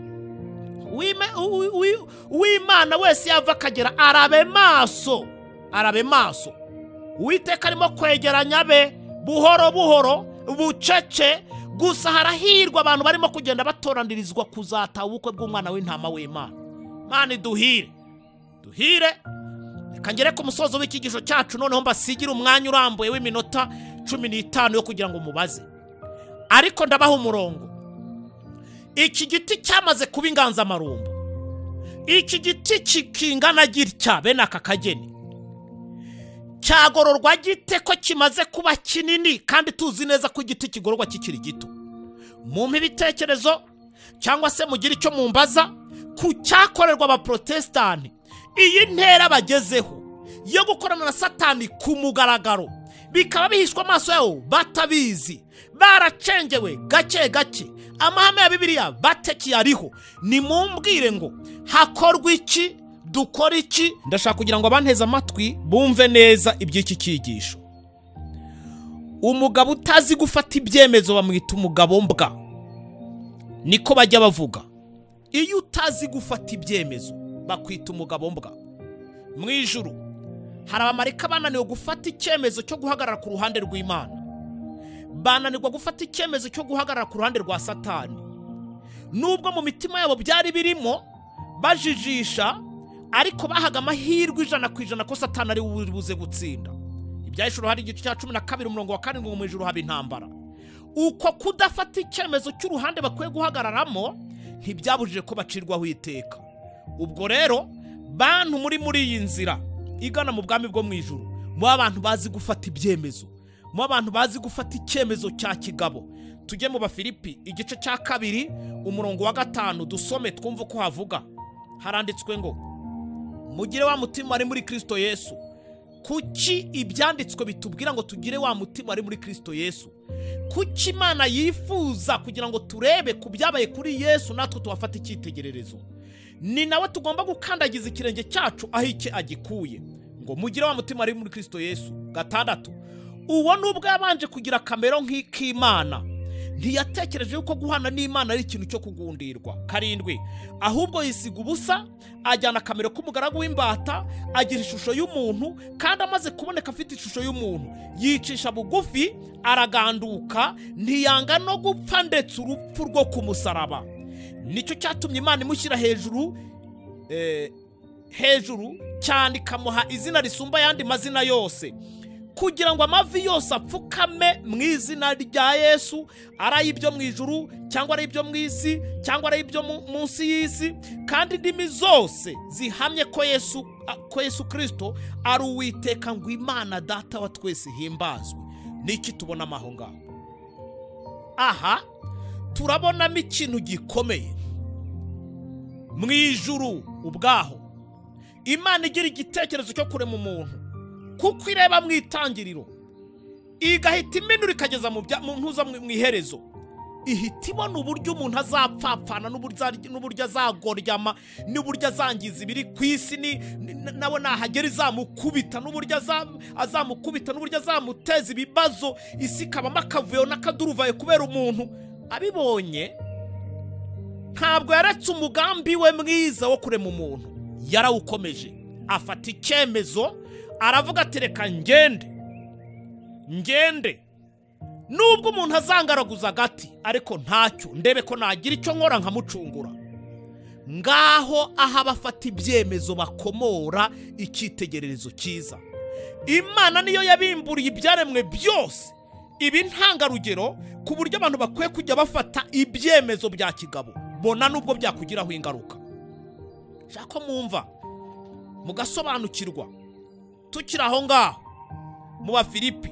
Uwimana wese yava akagera arabe maso, arabe maso. Uwiteka arimo kwegeranya be buhoro buhoro, bucece. Gusa harahirwa abantu barimo kugenda batoranirizwa kuzata ubukwe bw'umwana w'intama w'Imana. Mana duhire, duhire. Reka ngere ku musozo w'ikigisho cyacu, noneho mbasigira umwanya urambuye w'iminota 15 yo kugira ngo mubaze. Ariko ndabaha umurongo. Iki giti cyamaze kuba inganzamarumbo, iki giti kingana gitya bene aka kageni, cyagororwa gite ko kimaze kuba kinini, kandi tuzi neza ko igiti kigororwa kikiri gito? Mumpe ibitekerezo cyangwa se mugire icyo mumbaza ku cyakorerwa abaprotestani. Iyi ntera bagezeho yo gukorana na Satani ku mugaragaro, bikaba bihishwa amaso yabo batabizi, baracengewe gake gake, amahame ya Bibiliya batekiyariho. Nimumbwire ngo hakorwa iki, dukora iki? Ndashaka kugira ngo abanteze amatwi bumve neza iby'iki cyigisho. Umugabo utazi gufata ibyemezo bamwita umugabo mbwa, niko bajya bavuga. Iyo utazi gufata ibyemezo bakwita umugabo mbwa. Mu ijuru hari abamarayika bananiwe gufata icyemezo cyo guhagarara ku ruhande rw'Imana, bananirwa gufata icyemezo cyo guhagarara ku ruhande rwa Satani. Nubwo mu mitima yabo byari birimo bajijisha, ariko bahaga amahirwe 100% ko Satani ari buze gutsinda. Ibyahishuro hari igice cya 12 umurongo wa 7 ngo mu ijuru haba intambara. Uko kudafata icyemezo cy'uruhande bakwiye guhagararamo ntibyabujije ko bacirwaho iteka. Ubwo rero bantu muri iyi nzira igana mu bwami bwo mu ijuru, mu abantu bazi gufata ibyemezo, mu abantu bazi gufata icyemezo cya kigabo. Tujye mu Bafilipi igice cya 2 umurongo wa 5 dusome twumve uko havuga. Haranditswe ngo mugire wa mutima ari muri Kristo Yesu. Kuki ibyanditswe bitubwira ngo tugire wa mutima ari muri Kristo Yesu? Kuki Imana yifuza kugira ngo turebe ku byabaye kuri Yesu natwe tubafate icyitegererezo? Ni nawe tugomba gukandagiza ikirenge cyacu aho icye agikuye. Ngo mugire wa mutima ari muri Kristo Yesu. 6, uwo nubwo yabanje kugira kamero nk'ik'Imana, ntiyatekereje yuko guhana n'Imana ari ikintu cyo kugundirwa. 7, ahubwo yisiga ubusa, ajyana kamero k'umugaragu w'imbata, agira ishusho y'umuntu, kandi amaze kuboneka afite ishusho y'umuntu, yicisha bugufi, araganduka, ntiyanga no gupfa ndetse urupfu rwo ku musaraba. Nicyo cyatumye Imana imushyira hejuru hejuru cyane, ikamuha izina risumba ayandi mazina yose, Kugira ngo amavi yose apfukame mu izina rya Yesu, ari ibyo mu ijuru cyangwa ari ibyo mu isi cyangwa ari ibyo munsi y'isi, kandi indimi zose zihamye ko Yesu Kristo ari Uwiteka, ngo Imana Data wa twese himbazwe. Niki tubona aho ngaho? Aha turabonamo ikintu gikomeye. Mu ijuru ubwaho Imana igira igitekerezo cyo kurema umuntu, kuko ireba mu itangiriro igahita iminura ikageza mu ntuza mu iherezo, ihita ibona uburyo umuntu azapfapfana n'uburyo azagoryama n'uburyo azangiza ibiri ku isi, nawe nahagera izamukubita, n'uburyo azamukubita, n'uburyo azamuteza ibibazo, isi ikabamo akavuyo n'akaduruvayo kubera umuntu. Abibonye ntabwo yaretse umugambi we mwiza wo kurema umuntu, yarawukomeje, afata icyemezo, aravuga ati reka ngende nubwo umuntu azangaraguza agati, ariko ntacyo, ndebe ko nagira icyo nkora nkamucungura. Ngaho aho abafata ibyemezo bakomora icyitegererezo cyiza. Imana niyo yabimburiye ibyaremwe byose, ibi ntangarugero ku buryo abantu bakwiye kujya bafata ibyemezo bya kigabo, bona nubwo byakugiraho ingaruka. Shaka mwumva mugasobanukirwa. Tukiri aho ngaho mu Bafilipi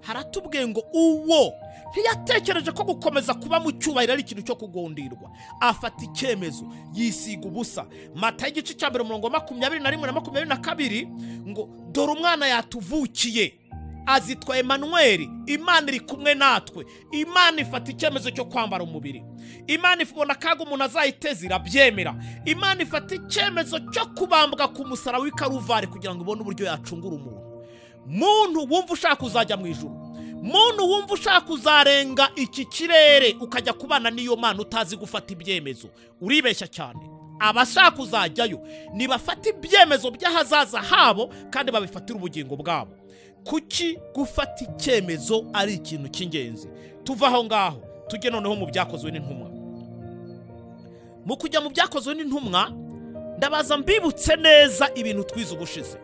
haratubwiye ngo uwo ntiyatekereje ko gukomeza kuba mu cyubahiro ari ikintu cyo kugondirwa, afata icyemezo yisiga ubusa. Matayo igice cya 1 umurongo 21 na 22 ngo dore umwana yatuvukiye, azitwa Emmanuel, Imana iri kumwe natwe. Imana ifata icyemezo cyo kwambara umubiri. Imana ifubona kaga umuntu azayiteza irabyemera. Imana ifata icyemezo cyo kubambwa ku musaraba w'i Karuvari kugira ngo ibone uburyo yacungura umuntu. Muntu wumva ushaka kuzajya mu ijuru, muntu wumva ushaka kuzarenga iki kirere ukajya kubana n'iyo Mana utazi gufata ibyemezo, uribeshya cyane. Abashaka kuzajyayo nibafata ibyemezo by'ahazaza habo kandi babifatira ubugingo bwabo. Kuki gufata icyemezo ari ikintu cy'ingenzi? Tuva aho ngaho tujye noneho mu byakozwe n'intumwa. Mu kujya mu byakozwe n'intumwa, ndabaza mbibutse neza ibintu twize ubushize.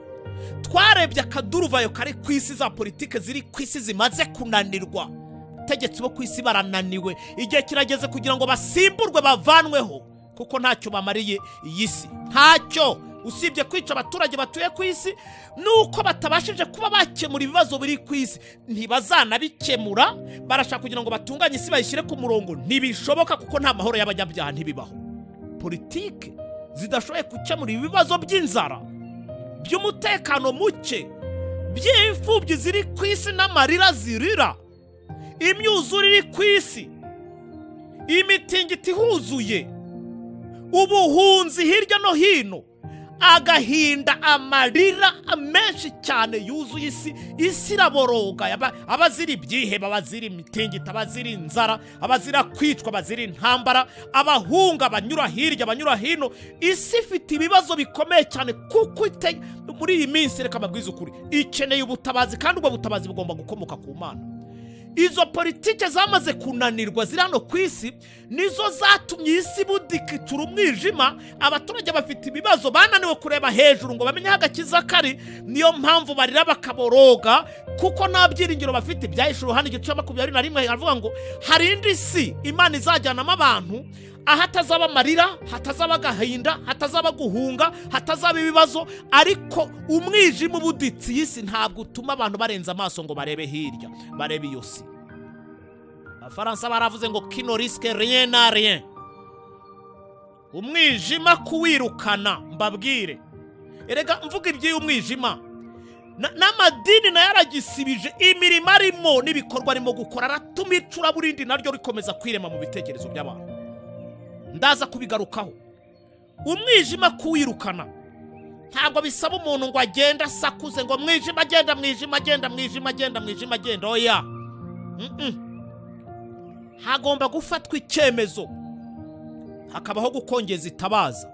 Twarebye akaduruvayo kari ku isi, za politike ziri ku isi zimaze kunanirwa. Tegetse bo ku isi barananiwe, igihe kirageze kugira ngo basimburwe bavanweho, kuko ntacyo bamariye iyi si, ntacyo usibye kwica abaturage batuye ku isi, nuko batabashije kuba bakemura ibibazo biri ku isi. Ntibazanabikemura, barashaka kugira ngo batunganye isi bayishyire ku murongo, ntibishoboka kuko nta mahoro y'abanyabyaha, ntibibaho. Politike zidashoboye gukemura ibibazo by'inzara, by'umutekano muke, by'imfubyi ziri ku isi n'amarira zirira, imyuzure iri ku isi, imitingito ihuzuye, ubuhunzi hirya no hino, agahinda, amarira menshi cyane yuzuye isi. Isi iraboroga, abazira ibyiheba, abazira imitingito, abazira inzara, abazira kwicwa, abazira intambara, abahunga, abanyura hirya, abanyura hino. Isi ifite ibibazo bikomeye cyane, kuko muri iyi minsi, reka mbabwize ukuri, ikeneye ubutabazi, kandi ubwo butabazi bugomba gukomoka ku Mana. Izo politike zamaze kunanirwa ziri hano ku isi nizo zatumye isi budikitura umwijima. Abaturage bafite ibibazo, bananiwe kureba hejuru ngo bamenye aho agakiza kari. Niyo mpamvu barira bakaboroga, kuko nta byiringiro bafite. Ibyahishuwe Yohana igice cya 21 aravuga ngo hari indi si Imana izajyanamo abantu, ahatazaba amarira, hatazaba agahinda, hatazaba guhunga, hatazaba ibibazo. Ariko umwijima ubuditse iyi si ntabwo utuma abantu barenza amaso ngo barebe hirya, barebe iyo si. Abafaransa baravuze ngo qui ne risque rien n'a rien. Umwijima kuwirukana, mbabwire, erega mvuga iby'umwijima, n'amadini nayo aragisibije, imirimo arimo n'ibikorwa arimo gukora aratuma icuraburindi naryo rikomeza kwirema mu bitekerezo by'abantu. Ndaza kubigarukaho. Umwijima kuwirukana ntabwo bisaba umuntu ngo agende asakuze ngo mwijima agenda, mwijima agenda, mwijima agenda, mwijima agenda. Oya, hagomba gufatwa icyemezo, hakabaho gukongeza itabaza,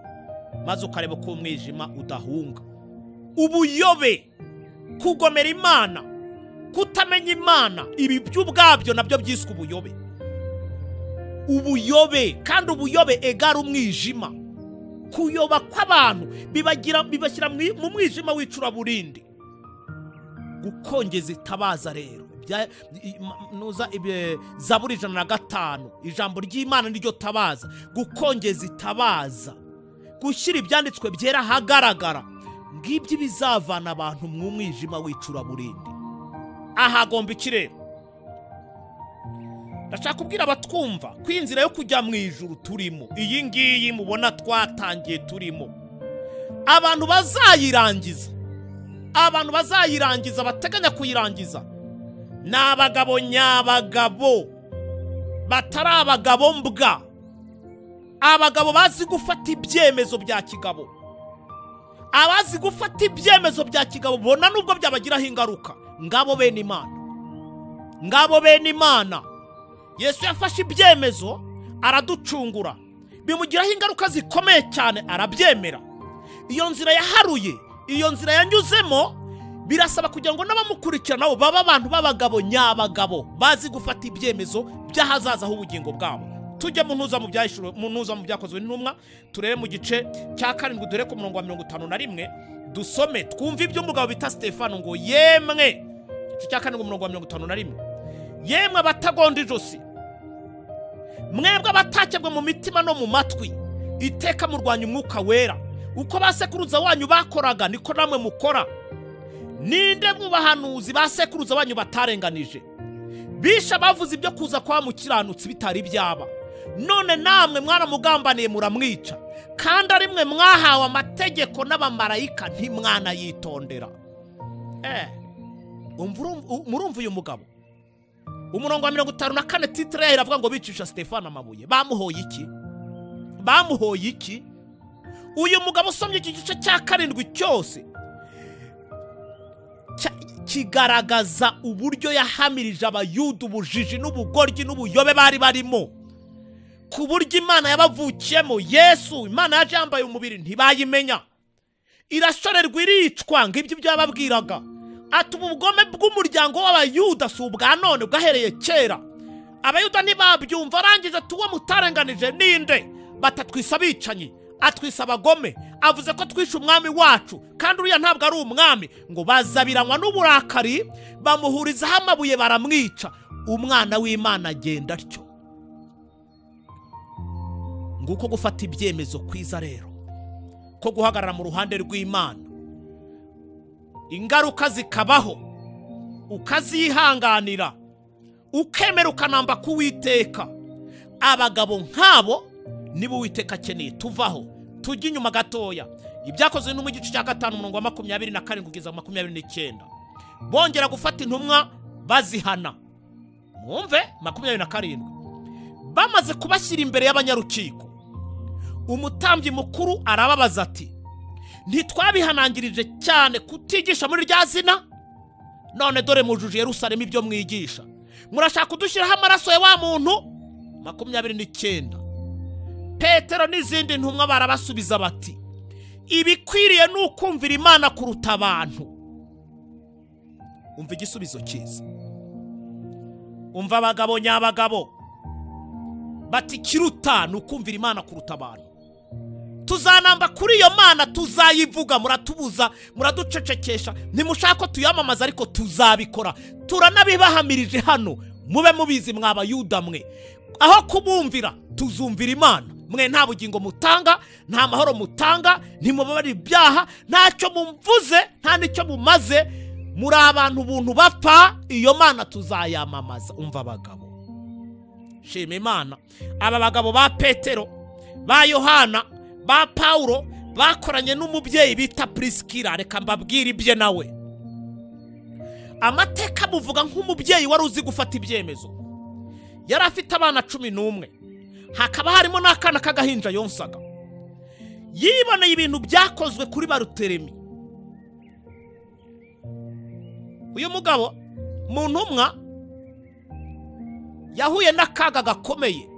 maze ukareba ko umwijima udahunga. Ubuyobe, kugomera Imana, kutamenya Imana, ibi by'ubwabyo nabyo byiswe ubuyobe. Ubuyobe, kandi ubuyobe egara umwijima. Kuyoba kw'abantu bibashyira mu mwijima w'icuraburindi. Gukongeza itabaza rero nuza Zaburi 105, ijambo ry'Imana niryo tabaza. Gukongeza itabaza, gushyira ibyanditswe byera ahagaragara, ngibyo bizavana abantu mu mwijima w'icuraburindi. Ahagomba iki rero? Ndashaka kubwira abatwumva ko inzira yo kujya mu ijuru turimo, iyi ngiyi mubona twatangiye turimo, abantu bazayirangiza, abantu bazayirangiza bateganya kuyirangiza ni abagabo nyabagabo, batari abagabo mbwa, abagabo bazi gufata ibyemezo bya kigabo. Abazi gufata ibyemezo bya kigabo bona nubwo byabagiraho ingaruka, ngabo bene Imana, ngabo bene Imana. Yesu yafashe ibyemezo araducungura, bimugiraho ingaruka zikomeye cyane, arabyemera. Iyo nzira yaharuye, iyo nzira yanyuzemo, birasaba kugira ngo n'abamukurikira nabo baba abantu b'abagabo nyabagabo, bazi gufata ibyemezo by'ahazaza h'ubugingo bwabo. Tujye mu ntuza mu byahishuriwe, mu ntuza mu byakozwe n'intumwa, turebe mu gice cya 7 dore ku murongo wa 51, dusome twumve ibyo umugabo bita Stefano ngo yemwe. Igice cya 7 umurongo wa 51, yemwe abatagonda ijosi, mwebwe abatakebwe mu mitima no mu matwi, iteka murwanya umwuka wera, uko basekuruza wanyu bakoraga niko namwe mukora. Ninde mu bahanuzi basekuruza wanyu batarenganije? Bisha bavuze ibyo kuza kwa mukiranutsi bitari byaba, none namwe mwaramugambaniye muramwica, kandi ari mwe mwahawe amategeko n'abamarayika ntimwanayitondera. Murumva uyu mugabo? Umurongo wa 54 titre yayo iravuga ngo bicisha Stefano amabuye. Bamuhoye iki? Bamuhoye iki? Uyu mugabo usomye iki gice cya 7 cyose kigaragaza uburyo yahamirije abayuda ubujiji n'ubugoryi n'ubuyobe bari barimo, ku buryo Imana yabavukiyemo Yesu, Imana yaje yambaye umubiri ntibayimenya, irashorerwa iricwa. Ngibyo ibyo yababwiraga, ati ubugome bw'umuryango w'abayuda si ubwa none, bwahereye kera. Abayuda ntibabyumva, arangije ati uwo mutarenganije ninde? Batatwisa abicanyi, atwisa abagome, avuze ko twishe umwami wacu, kandi uriya ntabwo ari umwami. Ngo bazabiranywa n'uburakari, bamuhurizaho amabuye baramwica. Umwana w'Imana agenda atyo. Nguko gufata ibyemezo kwiza rero, ko guhagarara mu ruhande rw'Imana, ingaruka zikabaho ukazihanganira, ukemera ukanamba kuwiteka. Abagabo nk'abo nibo Uwiteka akeneye. Tuvaho tujye inyuma gatoya, ibyakozwe no mu gice cya 5 umurongo wa 27 kugeza 29, bongera gufata intumwa bazihana. Mwumve 27, bamaze kubashyira imbere y'abanyarukiko, umutambyi mukuru arababaza ati ntitwabihanangirije cyane kutigisha muri rya zina? None dore mujuje Yerusalemu ibyo mwigisha, murashaka kudushyiraho amaraso ya wa muntu. 29, Petero n'izindi ntumwa barabasubiza bati ibikwiriye ni ukumvira Imana kuruta abantu. Umva igisubizo cyiza, umva abagabo nyabagabo bati kiruta ni ukumvira Imana kuruta abantu. Tuzanamba kuri iyo Mana, tuzayivuga, muratubuza, muraducecekesha, ntimushaka ko tuyamamaza, ariko tuzabikora. Turanabibahamirije hano, mube mubizi mwabayuda mwe. Aho kubumvira tuzumvira Imana. Mwe nta bugingo mutanga, nta mahoro mutanga, ntimubabara ibyaha, ntacyo mumvuze, nta nicyo mumaze, muri abantu ubuntu bapfa, iyo Mana tuzayamamaza. Umva abagabo, shima Imana. Aba bagabo ba Petero, ba Yohana, ba Paulo bakoranye n'umubyeyi bita Priskila. Reka mbabwire ibye nawe. Amateka muvuga nk'umubyeyi wari uzi gufata ibyemezo. Yari afite abana 11, hakaba harimo n'akana k'agahinja yonsaga. Yiboneye ibintu byakozwe kuri Baruteremi. Uyu mugabo mu ntumwa yahuye n'akaga gakomeye.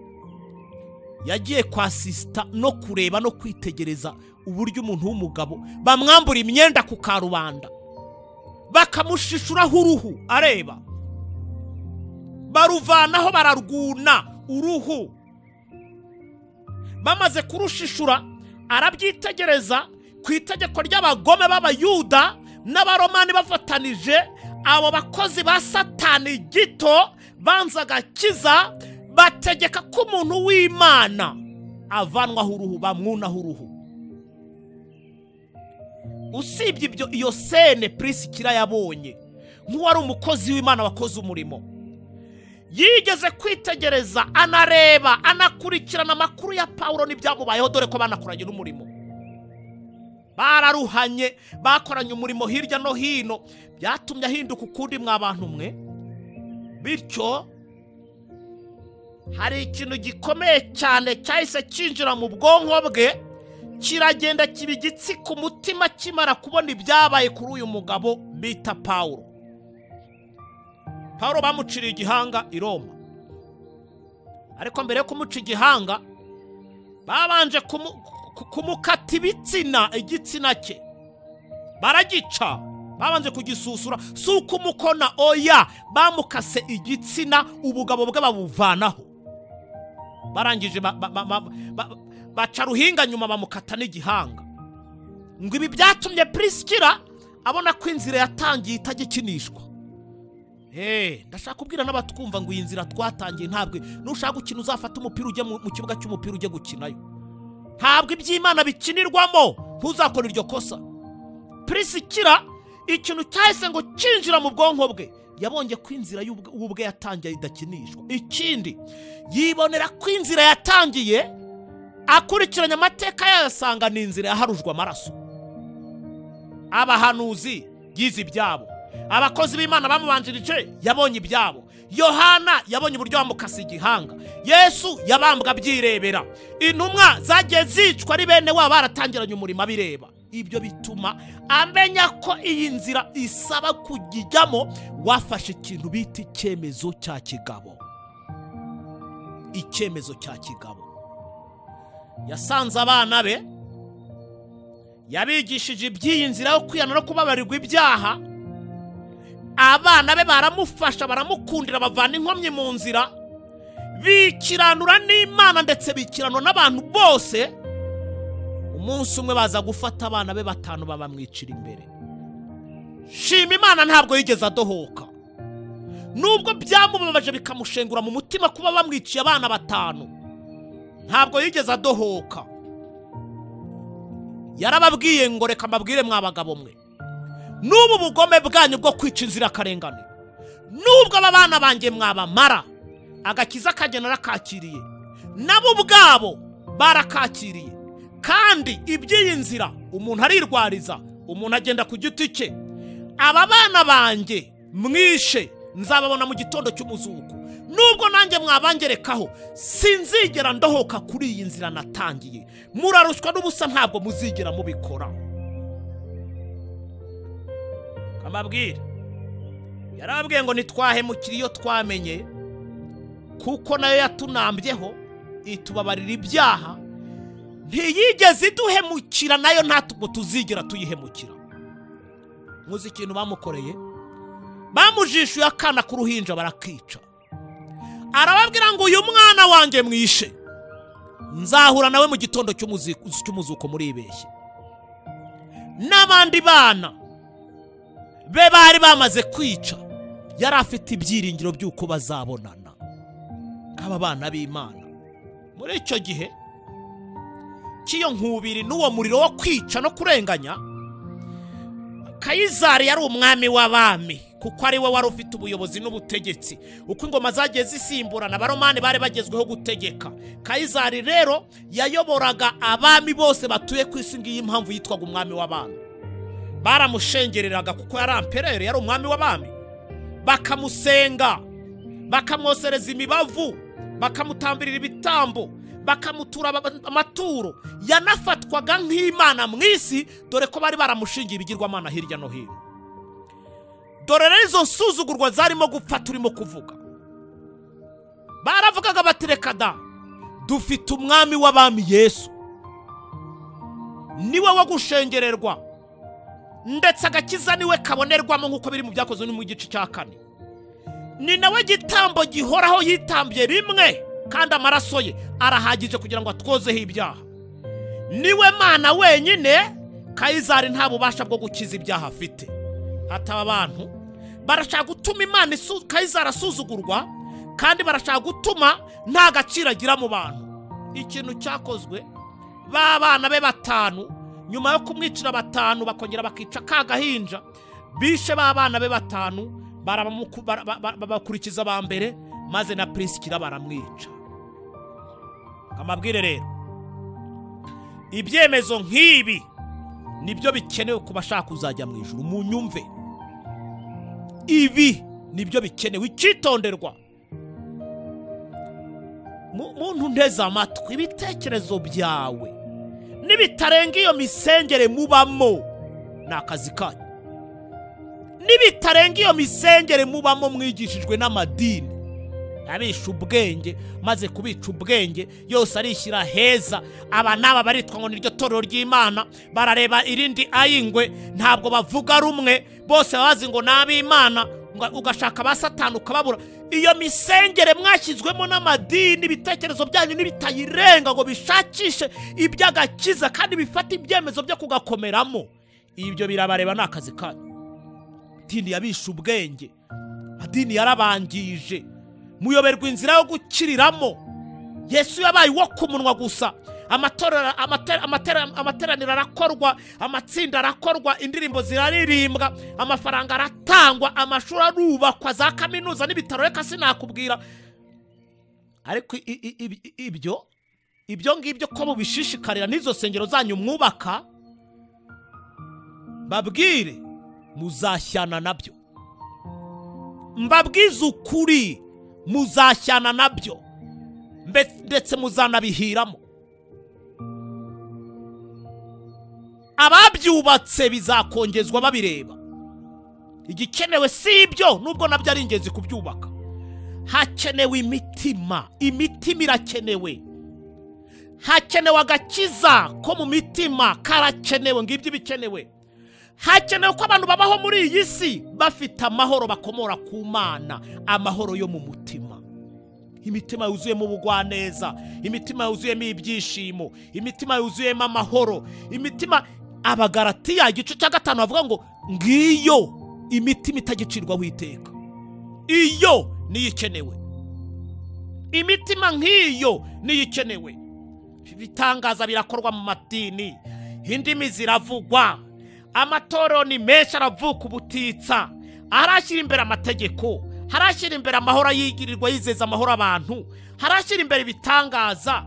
Yagiye kwa sisita no kureba no kwitegereza uburyo umuntu w'umugabo bamwambura imyenda ku karubanda, bakamushishuraho uruhu areba, baruvanaho bararwuna uruhu. Bamaze kurushishura arabyitegereza ku itegeko ry'abagome b'abayuda n'abaromani bafatanije, Abo bakozi ba Satani gito banzaga kiza bategeka ko umuntu w'Imana avanwaho uruhu, bamwunaho uruhu. Usibye ibyo, iyo sene Prisikira yabonye nk'uwari umukozi w'Imana wakoze umurimo, yigeze kwitegereza, anareba, anakurikirana amakuru ya Pawulo n'ibyamubayeho, dore ko banakoranye n'umurimo, bararuhanye, bakoranye umurimo hirya no hino, byatumye ahinduka ukundi mwa bantu mwe. Bityo hari ikintu gikomeye cyane cyahise cyinjira mu bwonko bwe, kiragenda kiba igitsi ku mutima kimara kubona ibyabaye kuri uyu mugabo bita Pawulo. Pawulo bamuciriye igihanga i Roma, ariko mbere yo kumuca igihanga babanje kumukata ibitsina, igitsina cye baragica, babanje kugisusura, si ukumukona, oya, bamukase igitsina, ubugabo bwe babuvanaho, barangije baca ruhinga nyuma bamukata n'igihanga. Ngo ibi byatumye Prisikira abona ko inzira yatangiye itagikinishwa. Ndashaka kubwira n'abatwumva ngo iyi nzira twatangiye ntabwo nushaka gukina uzafata umupira ujye mu kibuga cy'umupira ujye gukinayo, ntabwo iby'Imana bikinirwamo, ntuzakora iryo kosa. Prisikira ikintu cyahise ngo cyinjira mu bwonko bwe, yabonye ko inzira y'ubwe yatangiye idakinishwa. Ikindi, yibonera ko inzira yatangiye akurikiranye amateka yasanga ni inzira yaharujwe amaraso. Abahanuzi yize ibyabo, abakozi b'Imana bamubanjirije yabonye ibyabo, Yohana yabonye uburyo bamukase igihanga, Yesu yabambwa abyirebera, intumwa zagiye zicwa ari bene wabo baratangiranye umurimo abireba. Ibyo bituma amenya ko iyi nzira isaba kujyamo wafashe ikintu bita icyemezo cya kigabo. Icyemezo cya kigabo. Yasanze abana be, yabigishije iby'iyi nzira yo kwihana no kubabarirwa ibyaha. Abana be baramufasha, baramukundira, bavana inkomyi mu nzira, bikiranura n'Imana ndetse bikiranura n'abantu bose. Umunsi umwe baza gufata abana be batanu babamwicira imbere. Shima Imana ntabwo yigeze adohoka, nubwo byamubabaje bikamushengura mu mutima kuba bamwiciye abana batanu, ntabwo yigeze adohoka. Yarababwiye ngo reka mbabwire mwa bagabo mwe, n'ubu bugome bwanyu bwo kwica inzirakarengane, nubwo aba bana banjye mwabamara, agakiza kagena narakakiriye, nabo ubwabo barakakiriye. Kandi iby'iyi nzira umuntu arirwariza, umuntu agenda ku giti cye. Aba bana banjye mwishe nzababona mu gitondo cy'umuzuko, nubwo nanjye mwabangerekaho sinzigera ndohoka kuri iyi nzira natangiye. Murarushywa n'ubusa, ntabwo muzigera mubikora. Amabwire yarababwiye ngo ntitwahemukire iyo twamenye, kuko nayo yatunambyeho itubabarira ibyaha, ntiyigeze iduhemukira, nayo ntabwo tuzigera tuyihemukira. Muzi ikintu bamukoreye? Bamujishuye akana k'uruhinja barakica. Arababwira ngo uyu mwana wanjye mwishe, nzahura nawe mu gitondo cy'umuzuko muribeshye. N'abandi bana be bari bamaze kwica, yari afite ibyiringiro by'uko bazabonana nk'aba bana b'Imana. Muri icyo gihe cy'iyo nkubiri n'uwo muriro wo kwica no kurenganya, Kayizari yari umwami w'abami, kuko ari we wari ufite ubuyobozi n'ubutegetsi. Uko ingoma zagiye zisimburana, Abaromani bari bagezweho gutegeka. Kayizari rero yayoboraga abami bose batuye ku isi, ngiyi impamvu yitwaga umwami w'abami. Baramushengereraga kuko yari amperere, yari umwami w'abami. Bakamusenga, bakamwosereza imibavu, bakamutambirira ibitambo, bakamutura amaturo. Yanafatwaga nk'Imana mu isi, dore ko bari baramushingiye ibigirwamana hirya no hino. Dore rero izo nsuzugurwa zarimo gupfa turimo kuvuga. Baravugaga bati reka da, dufite umwami w'abami Yesu, niwe wo gushengererwa, ndetse agakiza niwe kabonerwamo, nk'uko biri mu byakozwe no mu gice cya 4. Ni nawe gitambo gihoraho yitambye rimwe, kandi amaraso ye arahagije kugira ngo atwozeho ibyaha. Niwe Mana wenyine. Kayizari nta bubasha bwo gukiza ibyaha afite. Hataba abantu Barashaka gutuma Imana Kayizari asuzugurwa, kandi barashaka gutuma nta gaciro agira mu bantu. Ikintu cyakozwe, ba bana be 5 nyuma yo kumwicira 5 bakongera bakica ka gahinja, bishe ba bana be 5 babakurikiza ba mbere, maze na Prisikila baramwica. Amabwire rero, ibyemezo nk'ibi nibyo bikenewe ku bashaka kuzajya mu ijuru. Munyumve, ibi nibyo bikenewe, icyitonderwa. Muntu nteze amatwi, ibitekerezo byawe nibitarenga iyo misengere mubamo ni akazi kanyu. Nibitarenga iyo misengere mubamo mwigishijwe n'amadini abisha ubwenge, maze kubica ubwenge yose arishyira heza. Aba n'aba baritwa ngo niryo torero ry'Imana, barareba irindi ayingwe, ntabwo bavuga rumwe, bose bazi ngo n'ab'Imana, ugashaka ba Satani ukababura. Iyo misengere mwashyizwemo n'amadini, ibitekerezo byanyu nibitayirenga ngo bishakishe iby'agakiza kandi bifate ibyemezo byo kugakomeramo, ibyo birabareba, ni akazi kanyu. Idini yabisha ubwenge, adini yarabangije, muyoberwa inzira yo gukiriramo. Yesu yabaye uwo ku munwa gusa. Amateraniro arakorwa, amatsinda arakorwa, indirimbo ziraririmbwa, amafaranga aratangwa, amashuri arubakwa, za kaminuza n'ibitaro, reka sinakubwira. Ariko ibyo ngibyo ko mubishishikarira n'izo sengero zanyu mwubaka, babwire muzashyana nabyo. Mbabwize ukuri, muzashyana nabyo, ndetse muzanabihiramo. Ababyubatse bizakongezwa babireba. Igikenewe si ibyo, nubwo nabyo ari ingenzi kubyubaka. Hakenewe imitima, imitima irakenewe. Hakenewe agakiza ko mu mitima, karakenewe. Ngibyo ibikenewe. Hakenewe ko abantu babaho muri iyi si bafite amahoro bakomora ku Mana, amahoro yo mu mutima. Imitima yuzuyemo ubugwaneza, imitima yuzuyemo ibyishimo, imitima yuzuyemo amahoro, imitima. Abagalatiya igice cya 5 bavuga ngo ngiyo imitima itagicirwaho iteka. Iyo niyo ikenewe. Imitima nk'iyo niyo ikenewe. Ibitangaza birakorwa mu madini, indimi ziravugwa, amatorero ni menshi aravuka ubutitsa, arashyira imbere amategeko, harashyira imbere amahoro yigirirwa yizeza amahoro abantu, harashyira imbere ibitangaza.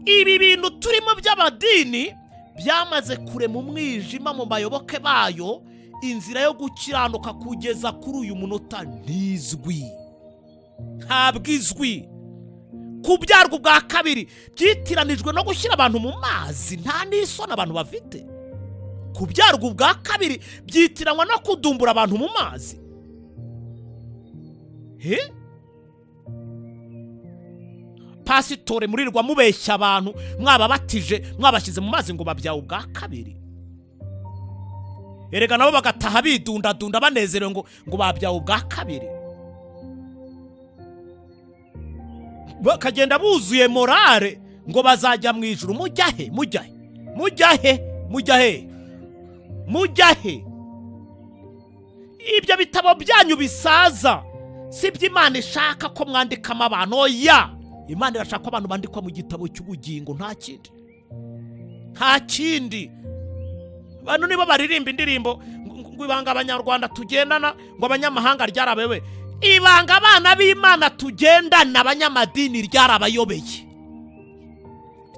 Ibi bintu turimo by'amadini byamaze kurema umwijima mu bayoboke bayo. Inzira yo gukiranuka kugeza kuri uyu munota ntizwi, ntabwo izwi. Kubyarwa ubwa kabiri byitiranijwe no gushyira abantu mu mazi, nta n'isoni abantu bafite. Kubyarwa ubwa kabiri byitiranwa no kudumbura abantu mu mazi. Pasitore murirwa mubeshya abantu, mwababatije, mwabashyize mu mazi ngo babyawe ubwa kabiri. Erega nabo bagataha bidundadunda banezerewe ngo babyawe ubwa kabiri. Bakagenda buzuye morale ngo bazajya mu ijuru. Mujyahe, mujyahe, mujyahe, mujyahe, mujyahe. Ibyo bitabo byanyu bisaza si byo Imana ishaka ko mwandikamo abantu. Oya, Imana irashaka ko abantu bandikwa mu gitabo cy'ubugingo, nta kindi, nta kindi. Abantu nibo baririmba indirimbo ngo ibanga abanyarwanda tugendana, ngo abanyamahanga ryarabewe. Ibanga abana b'Imana tugendana, abanyamadini ryarabayobeye,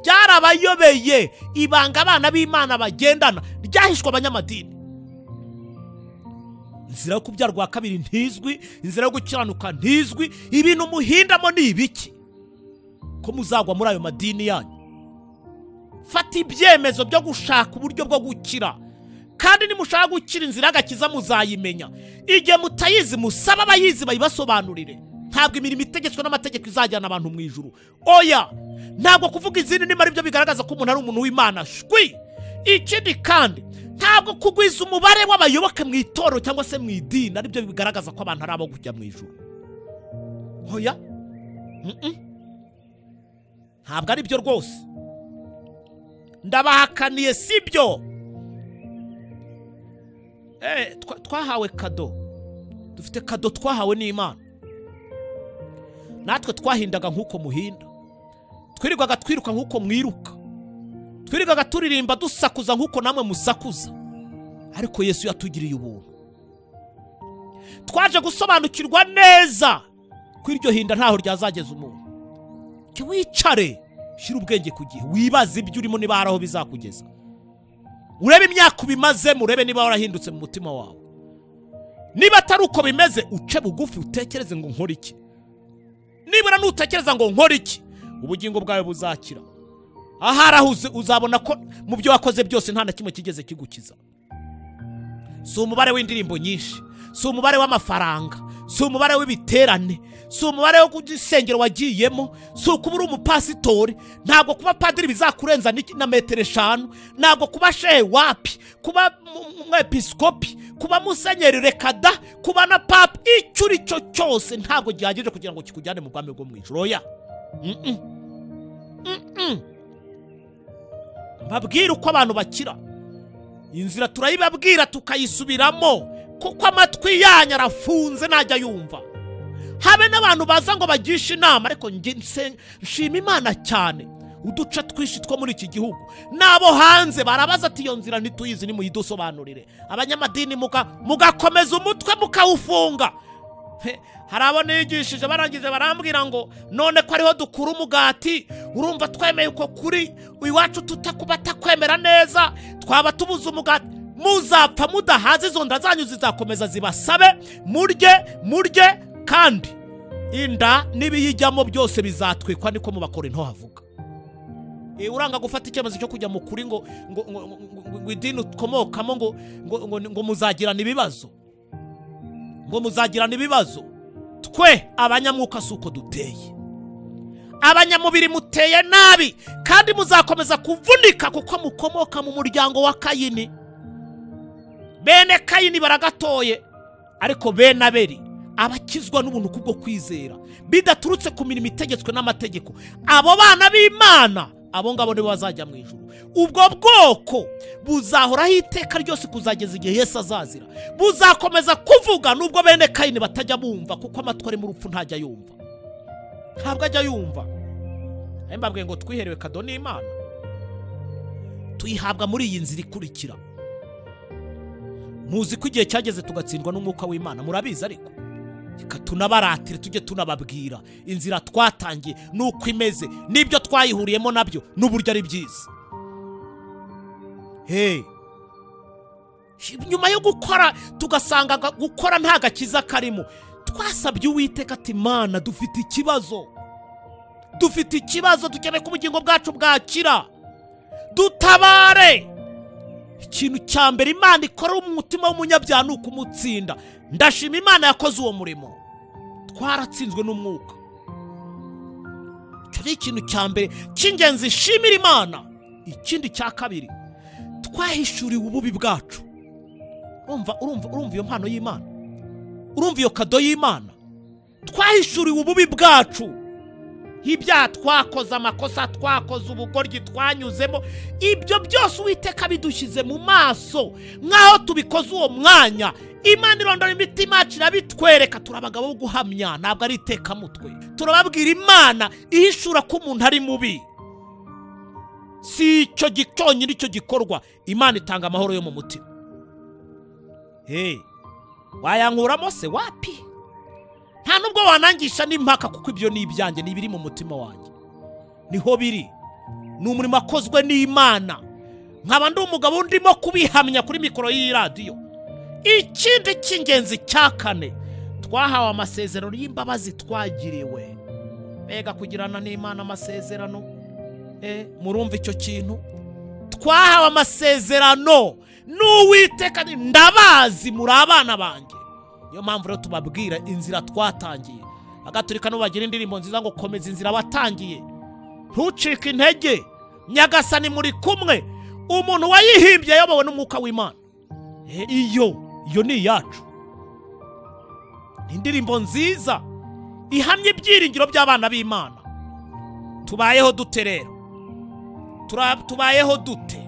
ryarabayobeye. Ibanga abana b'Imana bagendana ryahishwe abanyamadini. Inzira yo kubyarwa kabiri ntizwi, inzira yo gukiranuka ntizwi. Ibintu muhindamo ni ibiki ko muzagwa muri ayo madini yanyu? Fata ibyemezo byo gushaka uburyo bwo gukira, kandi nimushaka gukira inzira y'agakiza muzayimenya. Igihe mutayizi musaba abayizi bayibasobanurire. Ntabwo imirimo itegetswe n'amategeko izajyana abantu mu ijuru. Oya, ntabwo kuvuga izindi ndimi ari byo bigaragaza ko umuntu ari umuntu w'Imana. Shwi! Ikindi kandi, ntabwo kugwiza umubare w'abayoboke mu itorero cyangwa se mu idini ari byo bigaragaza ko abantu ari abo kujya mu ijuru. Oya, ntabwo ari byo rwose. Ndabahakaniye, si byo. Twahawe kado Dufite kado twahawe n'Imana. Natwe twahindaga nk'uko muhinda, twirirwaga twiruka nk'uko mwiruka, twirirwaga turirimba dusakuza nk'uko namwe musakuza, ariko Yesu yatugiriye ubuntu. Twaje gusobanukirwa neza ko iryo hinda ntaho ryazageza umuntu. Jya wicare, shyira ubwenge ku gihe, wibaze ibyo urimo niba hari aho bizakugeza, urebe imyaka ubimazemo, urebe niba warahindutse mu mutima wawe. Niba atari uko bimeze, uce bugufi utekereze ngo nkore iki. Nibura nutekereza ngo nkore iki, ubugingo bwawe buzakira. Ahari aho uzabona ko mu byo wakoze byose nta na kimwe kigeze kigukiza. Si umubare w'indirimbo nyinshi, si umubare w'amafaranga, si umubare w'ibiterane, si umubare wo kugisengero wagiyemo, si ukuba uri umupasitori. Ntabwo kuba padiri bizakurenza na metero 5, ntabwo kuba shehe wapi, kuba umwepiskopi, kuba musenyeri rekada, kuba na papa, icyo uri cyo cyose ntabwo gihagije kugira ngo kikujyane mu bwami bwo mu ijuru. Oya. Mbabwira uko abantu bakira. Inzira turayibabwira tukayisubiramo, kuko amatwi yanyu arafunze ntajya yumva. Habe n'abantu baza ngo bagishe inama, ariko nshima Imana cyane. Uduce twinshi two muri iki gihugu n'abo hanze barabaza ati iyo nzira ntituyizi, nimuyidusobanurire. Abanyamadini mugakomeza umutwe mukawufunga. Hari abo nigishije barangije barambwira ngo none ko ariho dukura umugati, urumva twemeye uko kuri iwacu tutakuba takwemera neza, twaba tubuze umugati. Muzapfa mudahaze, izo nda zanyu zizakomeza zibasabe murye murye, kandi inda n'ibiyijyamo byose bizatwikwa, niko mu Bakorinto havuga. Uranga gufata icyemezo cyo kujya mu kuri ngo ngo ngo idini ukomokamo ngo ngo ngo muzagirana ibibazo, ngo muzagirana ibibazo. Twe abanyamwuka si uko duteye, abanyamubiri muteye nabi, kandi muzakomeza kuvunika kuko mukomoka mu muryango wa Kayini. Bene Kayini baragatoye, ariko bene Abeli abakizwa n'ubuntu kubwo kwizera bidaturutse ku mirimo itegetswe n'amategeko, abo bana b'Imana abo ngabo nibo bazajya mu ijuru. Ubwo bwoko buzahoraho iteka ryose kuzageza igihe Yesu azazira. Buzakomeza kuvuga nubwo bene Kayini batajya bumva, kuko amatwi ari mu rupfu ntajya yumva, ntabwo ajya yumva. Mbabwiye ngo twiherewe kado n'Imana, tuyihabwa muri iyi nzira ikurikira. Muzi ko igihe cyageze tugatsindwa n'umwuka w'Imana, murabizi, ariko reka tunabaratire, tujye tunababwira inzira twatangiye nuko imeze, n'ibyo twayihuriyemo nabyo n'uburyo ari byiza. Nyuma yo gukora tugasanga gukora nta gakiza karimo, twasabye Uwiteka ati Mana dufite ikibazo, dufite ikibazo, dukeneye ko ubugingo bwacu bwakira, dutabare. Ikintu cya mbere Imana ikora umutima w'umunyabyaha ni ukumutsinda. Ndashima Imana yakoze uwo murimo, twaratsinzwe n'umwuka. Icyo ni ikintu cya mbere cy'ingenzi nshimira Imana. Ikindi cya kabiri, twahishuriwe ububi bwacu. Urumva iyo mpano y'Imana, urumva iyo kado y'Imana. Twahishuriwe ububi bwacu, ibyaha twakoze, amakosa twakoze, ubugoryi twanyuzemo, ibyo byose Uwiteka bidushyize mu maso nk'aho tubikoze uwo mwanya. Imana irondora imitima yacu irabitwereka. Turi abagabo bo guhamya, ntabwo ari itekamutwe. Turababwira Imana ihishura ko umuntu ari mubi. Si icyo cyonyine icyo gikorwa, Imana itanga amahoro yo mu mutima. Wayankuramo se wapi? Nta nubwo wanangisha n'impaka, kuko ibyo ni ibyanjye, ni ibiri mu mutima wanjye, niho biri. Ni umurimo akozwe n'Imana, nkaba ndi umugabo ndimo kubihamya kuri mikoro y'iyi radiyo. Ikindi cy'ingenzi cya kane, twahawe amasezerano y'imbabazi twagiriwe. Mbega kugirana n'Imana amasezerano, murumva icyo kintu? Twahawe amasezerano n'Uwiteka, ndabazi muri abana banjye. Niyo mpamvu rero tubabwira inzira twatangiye. Agaturika n'ubagira indirimbo nziza ngo komeza inzira watangiye, ntucike intege, Nyagasani muri kumwe. Umuntu wayihimbye yayobowe n'umwuka w'Imana. Iyo ni iyacu. Ni indirimbo nziza ihamye ibyiringiro by'abana b'Imana. Tubayeho dute rero? Tubayeho dute?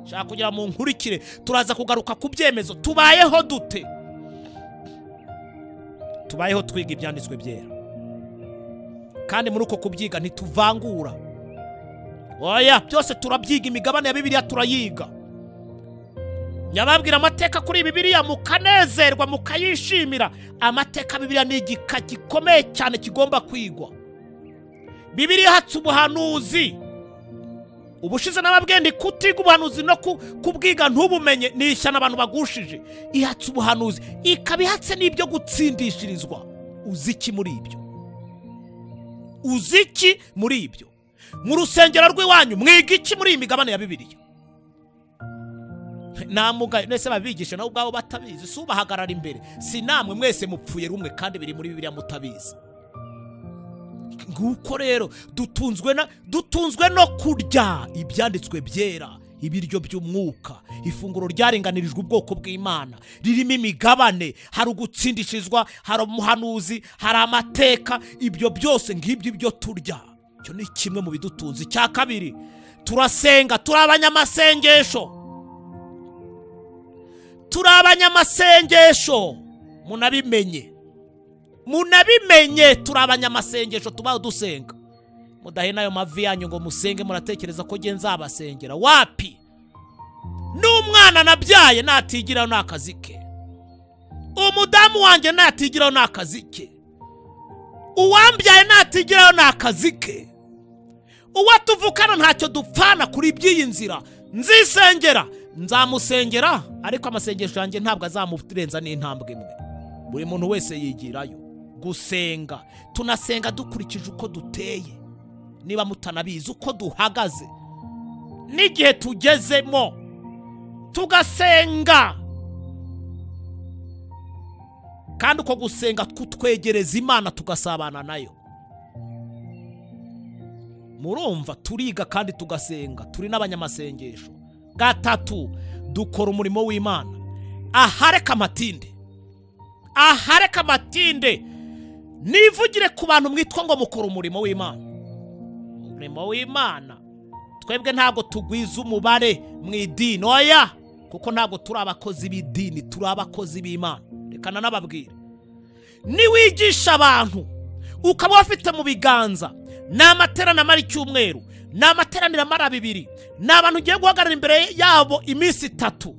Shaka kugira mu nkurikire, turaza kugaruka ku byemezo. Tubayeho dute? Tubayeho twiga ibyanditswe byera, kandi muri uko kubyiga ntituvangura. Oya, byose turabyiga, imigabane ya Bibiliya turayiga. Nyababwira amateka kuri Bibiliya mukanezerwa mukayishimira. Amateka Bibiliya ni igika gikomeye cyane kigomba kwigwa. Bibiliya hatse ubuhanuzi. Ubushize nababwiye ndi kutiga ubuhanuzi no kubwiga ntubumenye ni ishyano abantu bagushije. Ihatse ubuhanuzi, ikaba ihatse n'ibyo gutsindishirizwa. Uzi iki muri ibyo? Uzi iki muri ibyo? Mu rusengero rw'iwanyu mwiga iki muri iyi migabane ya Bibiliya? Namugaye nese babigisha nabo ubwabo batabizi, si ubahagarara imbere, si namwe mwese mupfuye rumwe kandi biri muri Bibiliya mutabizi. Nguko rero dutunzwe no kurya ibyanditswe byera, ibiryo by'umwuka, ifunguro ryaringanirijwe ubwoko bw'Imana ririmo imigabane. Hari ugutsindishizwa, hari umuhanuzi, hari amateka, ibyo byose ngibyo ibyo turya. Icyo ni kimwe mu bidutunze. Icya kabiri, turasenga, turi abanyamasengesho. Turi abanyamasengesho, munabimenye, munabimenye, turi abanyamasengesho, tubaho dusenga. Mudahena ayo mavi yanyu ngo musenge muratekereza ko nge nzabasengera. Wapi? N'umwana nabyaye natigiraho n'akazi ke, umudamu wanjye natigiraho n'akazi ke, uwambyaye natigiraho n'akazi ke, uwatuvukana ntacyo dupfana kuri by'iyi nzira. Nzisengera, nzamusengera, ariko amasengesho yanjye ntabwo azamurenza n'intambwe imwe. Buri muntu wese yigirayo gusenga. Tunasenga dukurikije uko duteye, niba mutanabizi uko duhagaze n'igihe tugezemo, tugasenga. Kandi uko gusenga kutwegereza Imana, tugasabana nayo. Murumva, turiga kandi tugasenga, turi n'abanyamasengesho. Gatatu, dukora umurimo w'Imana. Ahareka amatinde, ahareka amatinde. Nivugire ku bantu mwitwa ngo mukora umurimo w'Imana. Umurimo w'Imana twebwe ntabwo tugwiza umubare mu idini, oya, kuko ntabwo turi abakozi b'idini, turi abakozi b'Imana. Reka nanababwire, niwigisha abantu ukaba wafite mu biganza ni amateraniro amara icyumweru, ni amateraniro amara 2, ni abantu ugiye guhagarara imbere yabo iminsi 3,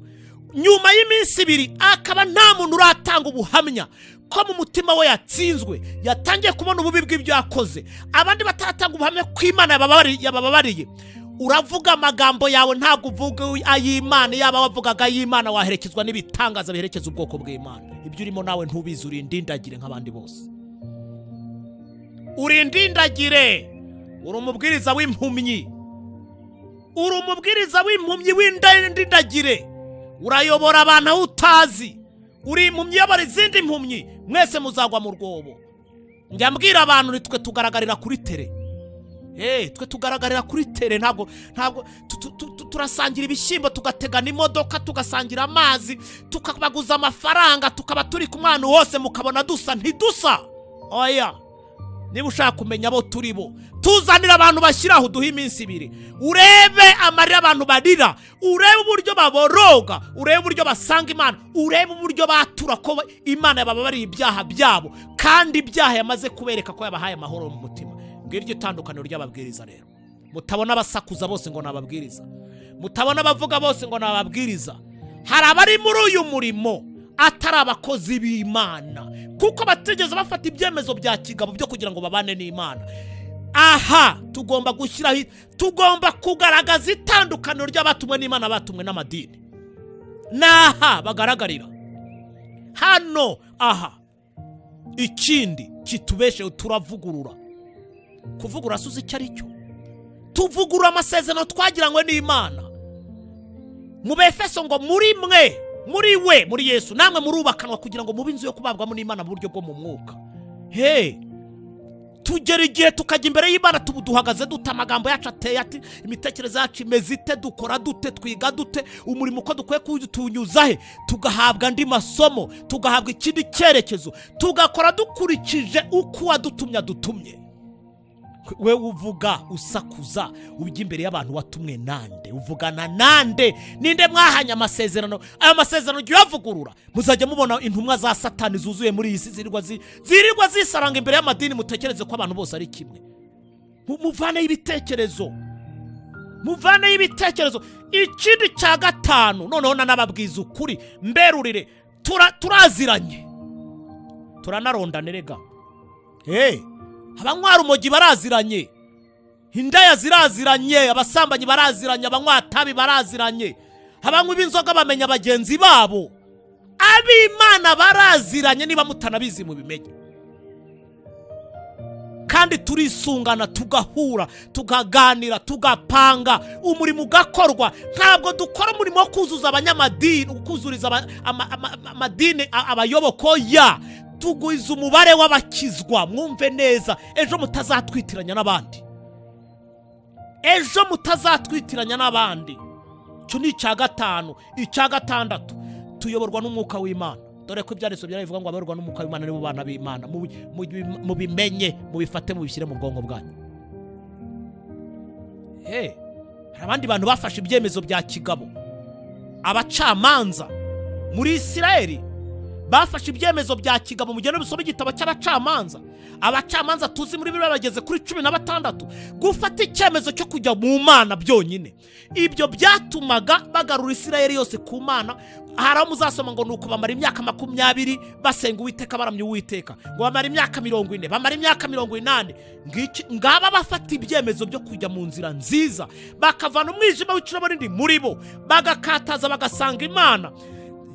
nyuma y'iminsi 2 akaba nta muntu uratanga ubuhamya ko mu mutima we yatsinzwe, yatangiye kubona ububi bw'ibyo yakoze, abandi bataratanga ubuhamya ko Imana yabababariye. Uravuga amagambo yawe, ntabwo uvuga ay'Imana. Yaba wavugaga ay'Imana waherekezwa n'ibitangaza biherekeza ubwoko bw'Imana. Ibyo urimo nawe ntubizi, uri indindagire nk'abandi bose. Uri indindagire, uri umubwiriza w'impumyi, uri umubwiriza w'impumyi w'indindagire. Urayobora abantu aho utazi, uri impumyi iyobora izindi mpumyi, mwese muzagwa mu rwobo. Njya mbwira abantu ni twe tugaragarira kuri tere. Twe tugaragarira kuri tere, ntabwo turasangira ibishyimbo, tugategana imodoka, tugasangira amazi, tukabaguza amafaranga, tukaba turi ku mwana wose mukabona dusa. Ntidusa, oya. Niba ushaka kumenya abo turi bo, tuzanira abantu bashyiraho, duhe iminsi 2, urebe amarira abantu barira, urebe uburyo baboroga, urebe uburyo basanga Imana, urebe uburyo batura ko Imana yababariye ibyaha byabo, kandi ibyaha yamaze kubereka ko yabahaye amahoro mu mutima. Ngiryo itandukaniro ry'ababwiriza rero. Mutabona abasakuza bose ngo nababwiriza, mutabona abavuga bose ngo nababwiriza. Hari abari muri uyu murimo atari abakozi b'Imana, kuko batigeze bafata ibyemezo bya kigabo byo kugira ngo babane n'Imana. Aha tugomba gushyiraho, tugomba kugaragaza itandukaniro ry'abatumwe n'Imana, batumwe n'amadini. Naha bagaragarira hano. Aha ikindi kitubesheho, turavugurura. Kuvugurura suzi icyo ari cyo? Tuvugurura amasezerano twagiranywe n'Imana. Mu Befeso ngo muri mwe, muri we, muri Yesu, namwe murubakanwa kugira ngo mube inzu yo kubabwamo n'Imana mu buryo bwo mu mwuka. He, tugera igihe tukajya imbere y'Imana duhagaze dute, amagambo yacu ateye ati, imitekerereze yacu imeze ite, dukora dute, twiga dute, umurimo uko dukwiye kuwutunyuza he, tugahabwa andi masomo, tugahabwa ikindi cyerekezo, tugakora dukurikije uko uwadutumye adutumye. We uvuga usakuza ujya imbere y'abantu watumwe nande? Uvugana nande? Ninde mwahanye amasezerano? Aya masezerano ujya uyavugurura. Muzajya mubona intumwa za Satani zuzuye muri iyi si, zirirwa zisaranga imbere y'amadini, mutekereze ko abantu bose ari kimwe. Muvaneyo ibitekerezo, muvaneyo ibitekerezo. Ikindi cya gatanu, noneho nanababwiza ukuri mberurire, turaziranye, turanarondana erega. Abanywa urumogi baraziranye, indaya ziraziranye, abasambanyi baraziranye, abanywa tabi baraziranye, abanywa b'inzoga bamenya bagenzi babo, ab'Imana baraziranye. Niba mutanabizi mubimenye. Kandi turisungana, tugahura, tukaganira, tugapanga, umurimo ugakorwa. Ntabwo dukora umurimo wo kuzuza abanyamadini, kuzuriza amadini abayoboko ya tugwiza umubare w'abakizwa. Mwumve neza, ejo mutazatwitiranya n'abandi, ejo mutazatwitiranya n'abandi. Icyo ni icya gatanu. Icya gatandatu, tuyoborwa n'umwuka w'Imana. Dore ko ibyanditswe byarabivuga ngo abayoborwa n'umwuka w'Imana nibo bana b'Imana. Mubimenye, mubifate, mubishyire mu bwonko bwanyu. Hari abandi bantu bafashe ibyemezo bya kigabo. Abacamanza muri Isirayeli bafashe ibyemezo bya kigabo. Mugende musome igitabo cy'abacamanza. Abacamanza tuzi muri Bibiliya bageze kuri 16. Gufata icyemezo cyo kujya mu Mana byonyine, ibyo byatumaga bagarura Isirayeli yose ku Mana. Hari aho muzasoma ngo nuko bamara imyaka 20 basenga Uwiteka, baramya Uwiteka, ngo bamara imyaka 40, bamara imyaka 80. Ngaba bafata ibyemezo byo kujya mu nzira nziza, bakavana umwijima w'icuraburindi muri bo, bagakataza, bagasanga Imana.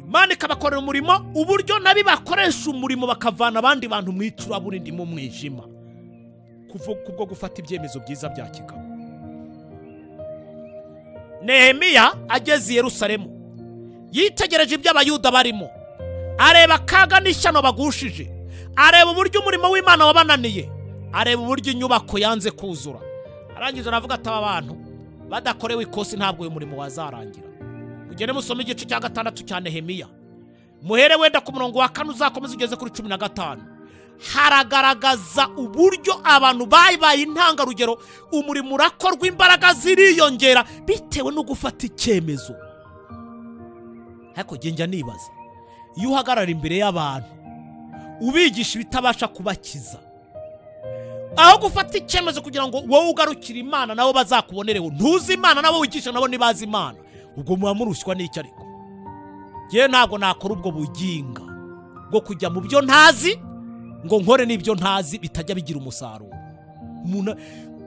Imana ikabakorera umurimo, uburyo nabi bakoresha umurimo bakavana abandi bantu mu icuraburindi, mu mwijima, kubwo gufata ibyemezo byiza bya kigabo. Nehemiya ageze i Yerusalemu, yitegereje ibyo Abayuda barimo, areba akaga n'ishyano bagushije, areba uburyo umurimo w'Imana wabananiye, areba uburyo inyubako yanze kuzura. Arangije aravuga ati aba bantu badakorewe ikosi ntabwo uyu murimo wazarangira. Mugende musome igice cya 6 cya Nehemiya, muhere wenda ku murongo wa 4 uzakomeza ugeze kuri 15. Haragaragaza uburyo abantu babaye intangarugero, umurimo urakorwa, imbaraga ziriyongera bitewe no gufata icyemezo. Ariko njya nibaza, iyo uhagarara imbere y'abantu ubigisha ibitabasha kubakiza, aho gufata icyemezo kugira ngo wowe ugarukire Imana nabo bazakubonereho, ntuzi Imana nabo wigisha nabo ntibazi Imana, ubwo muba murushywa n'icyo? Ariko njyewe ntabwo nakora ubwo buginga bwo kujya mu byo ntazi ngo nkore n'ibyo ntazi bitajya bigira umusaruro.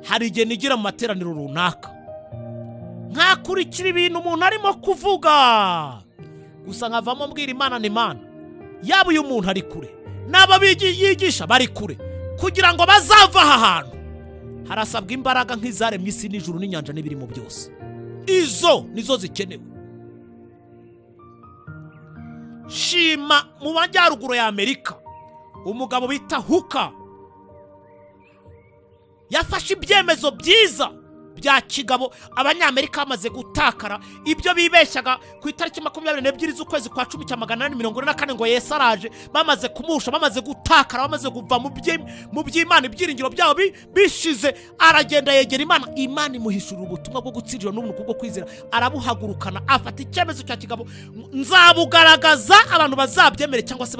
Hari igihe nigira mu materaniro runaka nkakurikira ibintu umuntu arimo kuvuga gusa, nkavamo mbwira Imana ni Imana, yaba uyu muntu ari kure n'abo yigisha bari kure, kugira ngo bazava aha hantu harasabwa imbaraga nk'izaremye isi n'ijuru n'inyanja n'ibirimo byose. Izo nizo zikenewe. Shima mu majyaruguru ya Amerika, umugabo bita Huka yafashe ibyemezo byiza bya kigabo. Abanyamerika bamaze gutakara ibyo bibeshyaga ku itariki 22 z'ukwezi kwa 10 cya 844 ngo Yesu araje, bamaze kumusha, bamaze gutakara, bamaze kuva mu by'Imana, ibyiringiro byabo bishize. Aragenda yegera Imana, Imana imuhishurira ubutumwa bwo gutsindira n'ubuntu kubwo kwizera, arabuhagurukana, afata icyemezo cya kigabo, nzabugaragaza abantu bazabyemere cyangwa se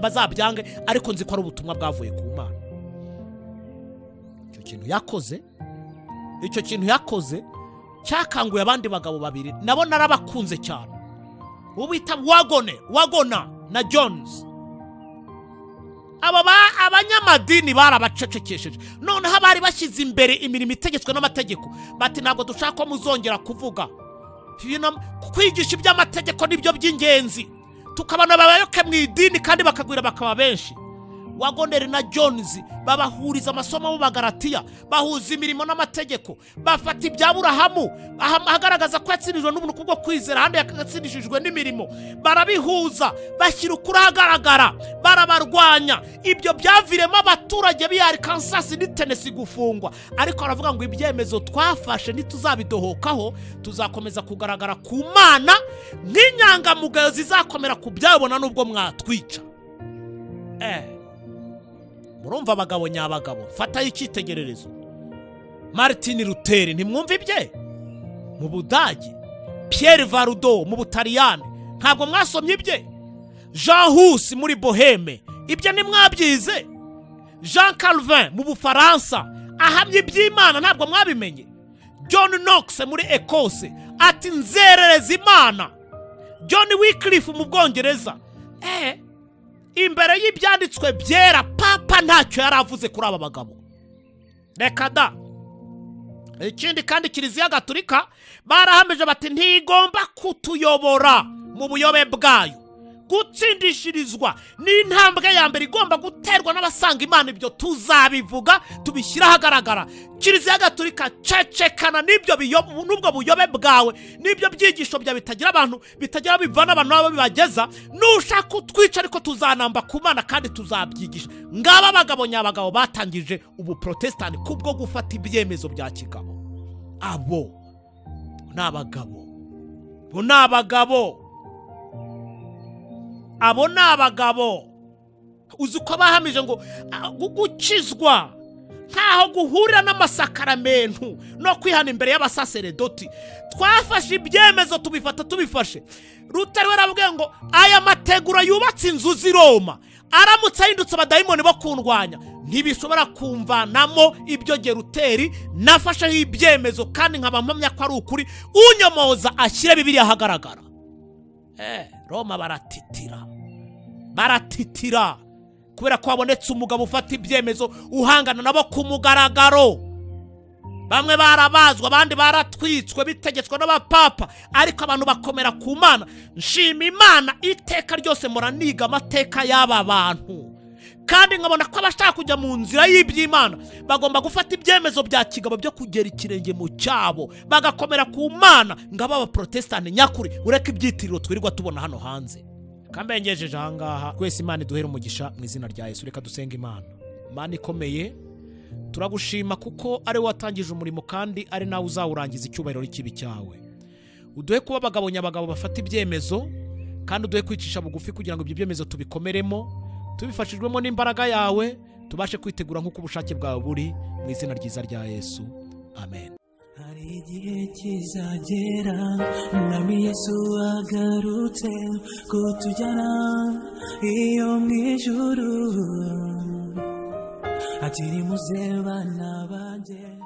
bazabyange, ariko nzi ko ari ubutumwa bwavuye ku Mana. Icyo kintu yakoze cyakanguye abandi bagabo babiri, nabo narabakunze cyane, uwo bita Wagona na Jones. Aba abanyamadini barabacecekesheje. Noneho abari bashyize imbere imirimo itegetswe n'amategeko, bati ntabwo dushaka ko muzongera kuvuga, kwigisha iby'amategeko nibyo by'ingenzi, tukabona abayoboke mu idini kandi bakagwira bakaba benshi. Wagoneri na Jones babahuriza amasomo mu Bagalatiya, bahuza imirimo n'amategeko, bafata ibya Aburahamu ahagaragaza ko yatsindirijwe n'ubuntu kubwo kwizera, ahandi yatsindishijwe n'imirimo, barabihuza, bashyira ukuri ahagaragara, barabarwanya. Ibyo byaviremo abaturage b'i Arkansas ni Tennessee gufungwa. Ariko aravuga ngo ibyemezo twafashe ntituzabidohokaho, tuzakomeza kugaragara ku Mana nk'inyangamugayo zizakomera ku byabona nubwo mwatwica. Murumva abagabo nyabagabo, fatayo icyitegererezo. Martin Luther ntimwumva ibye mu Budage, Pierre Varudo mu Butaliyani ntabwo mwasomye ibye, Jean Hus muri Boheme ibyo ntimwabyize, Jean Calvin mu Bufaransa ahamye iby'Imana ntabwo mwabimenye, John Knox muri Ekose ati nzerereza Imana, John Wycliffe mu Bwongereza. Imbere y'ibyanditswe byera papa ntacyo yaravuze kuri aba bagabo. Reka da. Ikindi kandi Kiliziya Gatolika barahamije bati ntigomba kutuyobora mu buyobe bwayo. Gutsindishirizwa ni intambwe ya mbere igomba guterwa n'abasanga Imana, ibyo tuzabivuga tubishyira ahagaragara. Kiliziya Gatolika cecekana n'ibyo n'ubwo buyobe bwawe n'ibyo byigisho bya bitagira abantu bitagira bivana abantu nabo bibageza. Nushaka utwica ariko tuzanamba ku Mana kandi tuzabyigisha. Ngaba abagabo nyabagabo batangije ubu protestant kubwo gufata ibyemezo bya kigabo. Abo n'abagabo, bo n'abagabo, abo ni abagabo. Uzi uko bahamije ngo gukizwa ntaho guhurira n'amasakaramentu no kwihana imbere y'abasaseredoti. Twafashe ibyemezo tubifata tubifashe. Luther we yarabwiye ngo aya mategura yubatse inzu z'i Roma aramutse ahindutse abadayimoni bo kundwanya ntibishobora kumvanamo ibyo Luther nafasheho ibyemezo kandi nkaba mpamya ko ari ukuri. Unyomoza ashyire Bibiliya ahagaragara. Roma baratitira, baratitira kubera ko habonetse umugabo ufata ibyemezo uhangana nabo ku mugaragaro. Bamwe barabazwa abandi baratwitswe bitegetswe n'abapapa, ariko abantu bakomera ku Mana. Nshima Imana iteka ryose muraniga amateka y'aba bantu, kandi nkabona ko abashaka kujya mu nzira y'iby'Imana bagomba gufata ibyemezo bya kigabo byo kugera ikirenge mu cyabo bagakomera ku Mana. Ngaba abaprotestante nyakuri, ureke ibyitiriro twirirwa tubona hano hanze. Kambengejeje ahangaha twese Imana iduhere umugisha mu izina rya Yesu. Reka dusenge Imana. Imana ikomeye, turagushima kuko ari watangije umurimo kandi ari nawe uzawurangiza icyubahiro n'ikibi cyawe. Uduhe kuba abagabo nyabagabo bafata ibyemezo, kandi uduhe kwicisha bugufi kugira ngo ibyo byemezo tubikomeremo tubifashijwemo n'imbaraga yawe, tubashe kwitegura nk'uko ubushake bwawe buri, mu izina ryiza rya Yesu, amen. Hari igihe kizagera Umwami Yesu agarutse kutujyana iyo mu ijuru, ati nimuze bana banjye.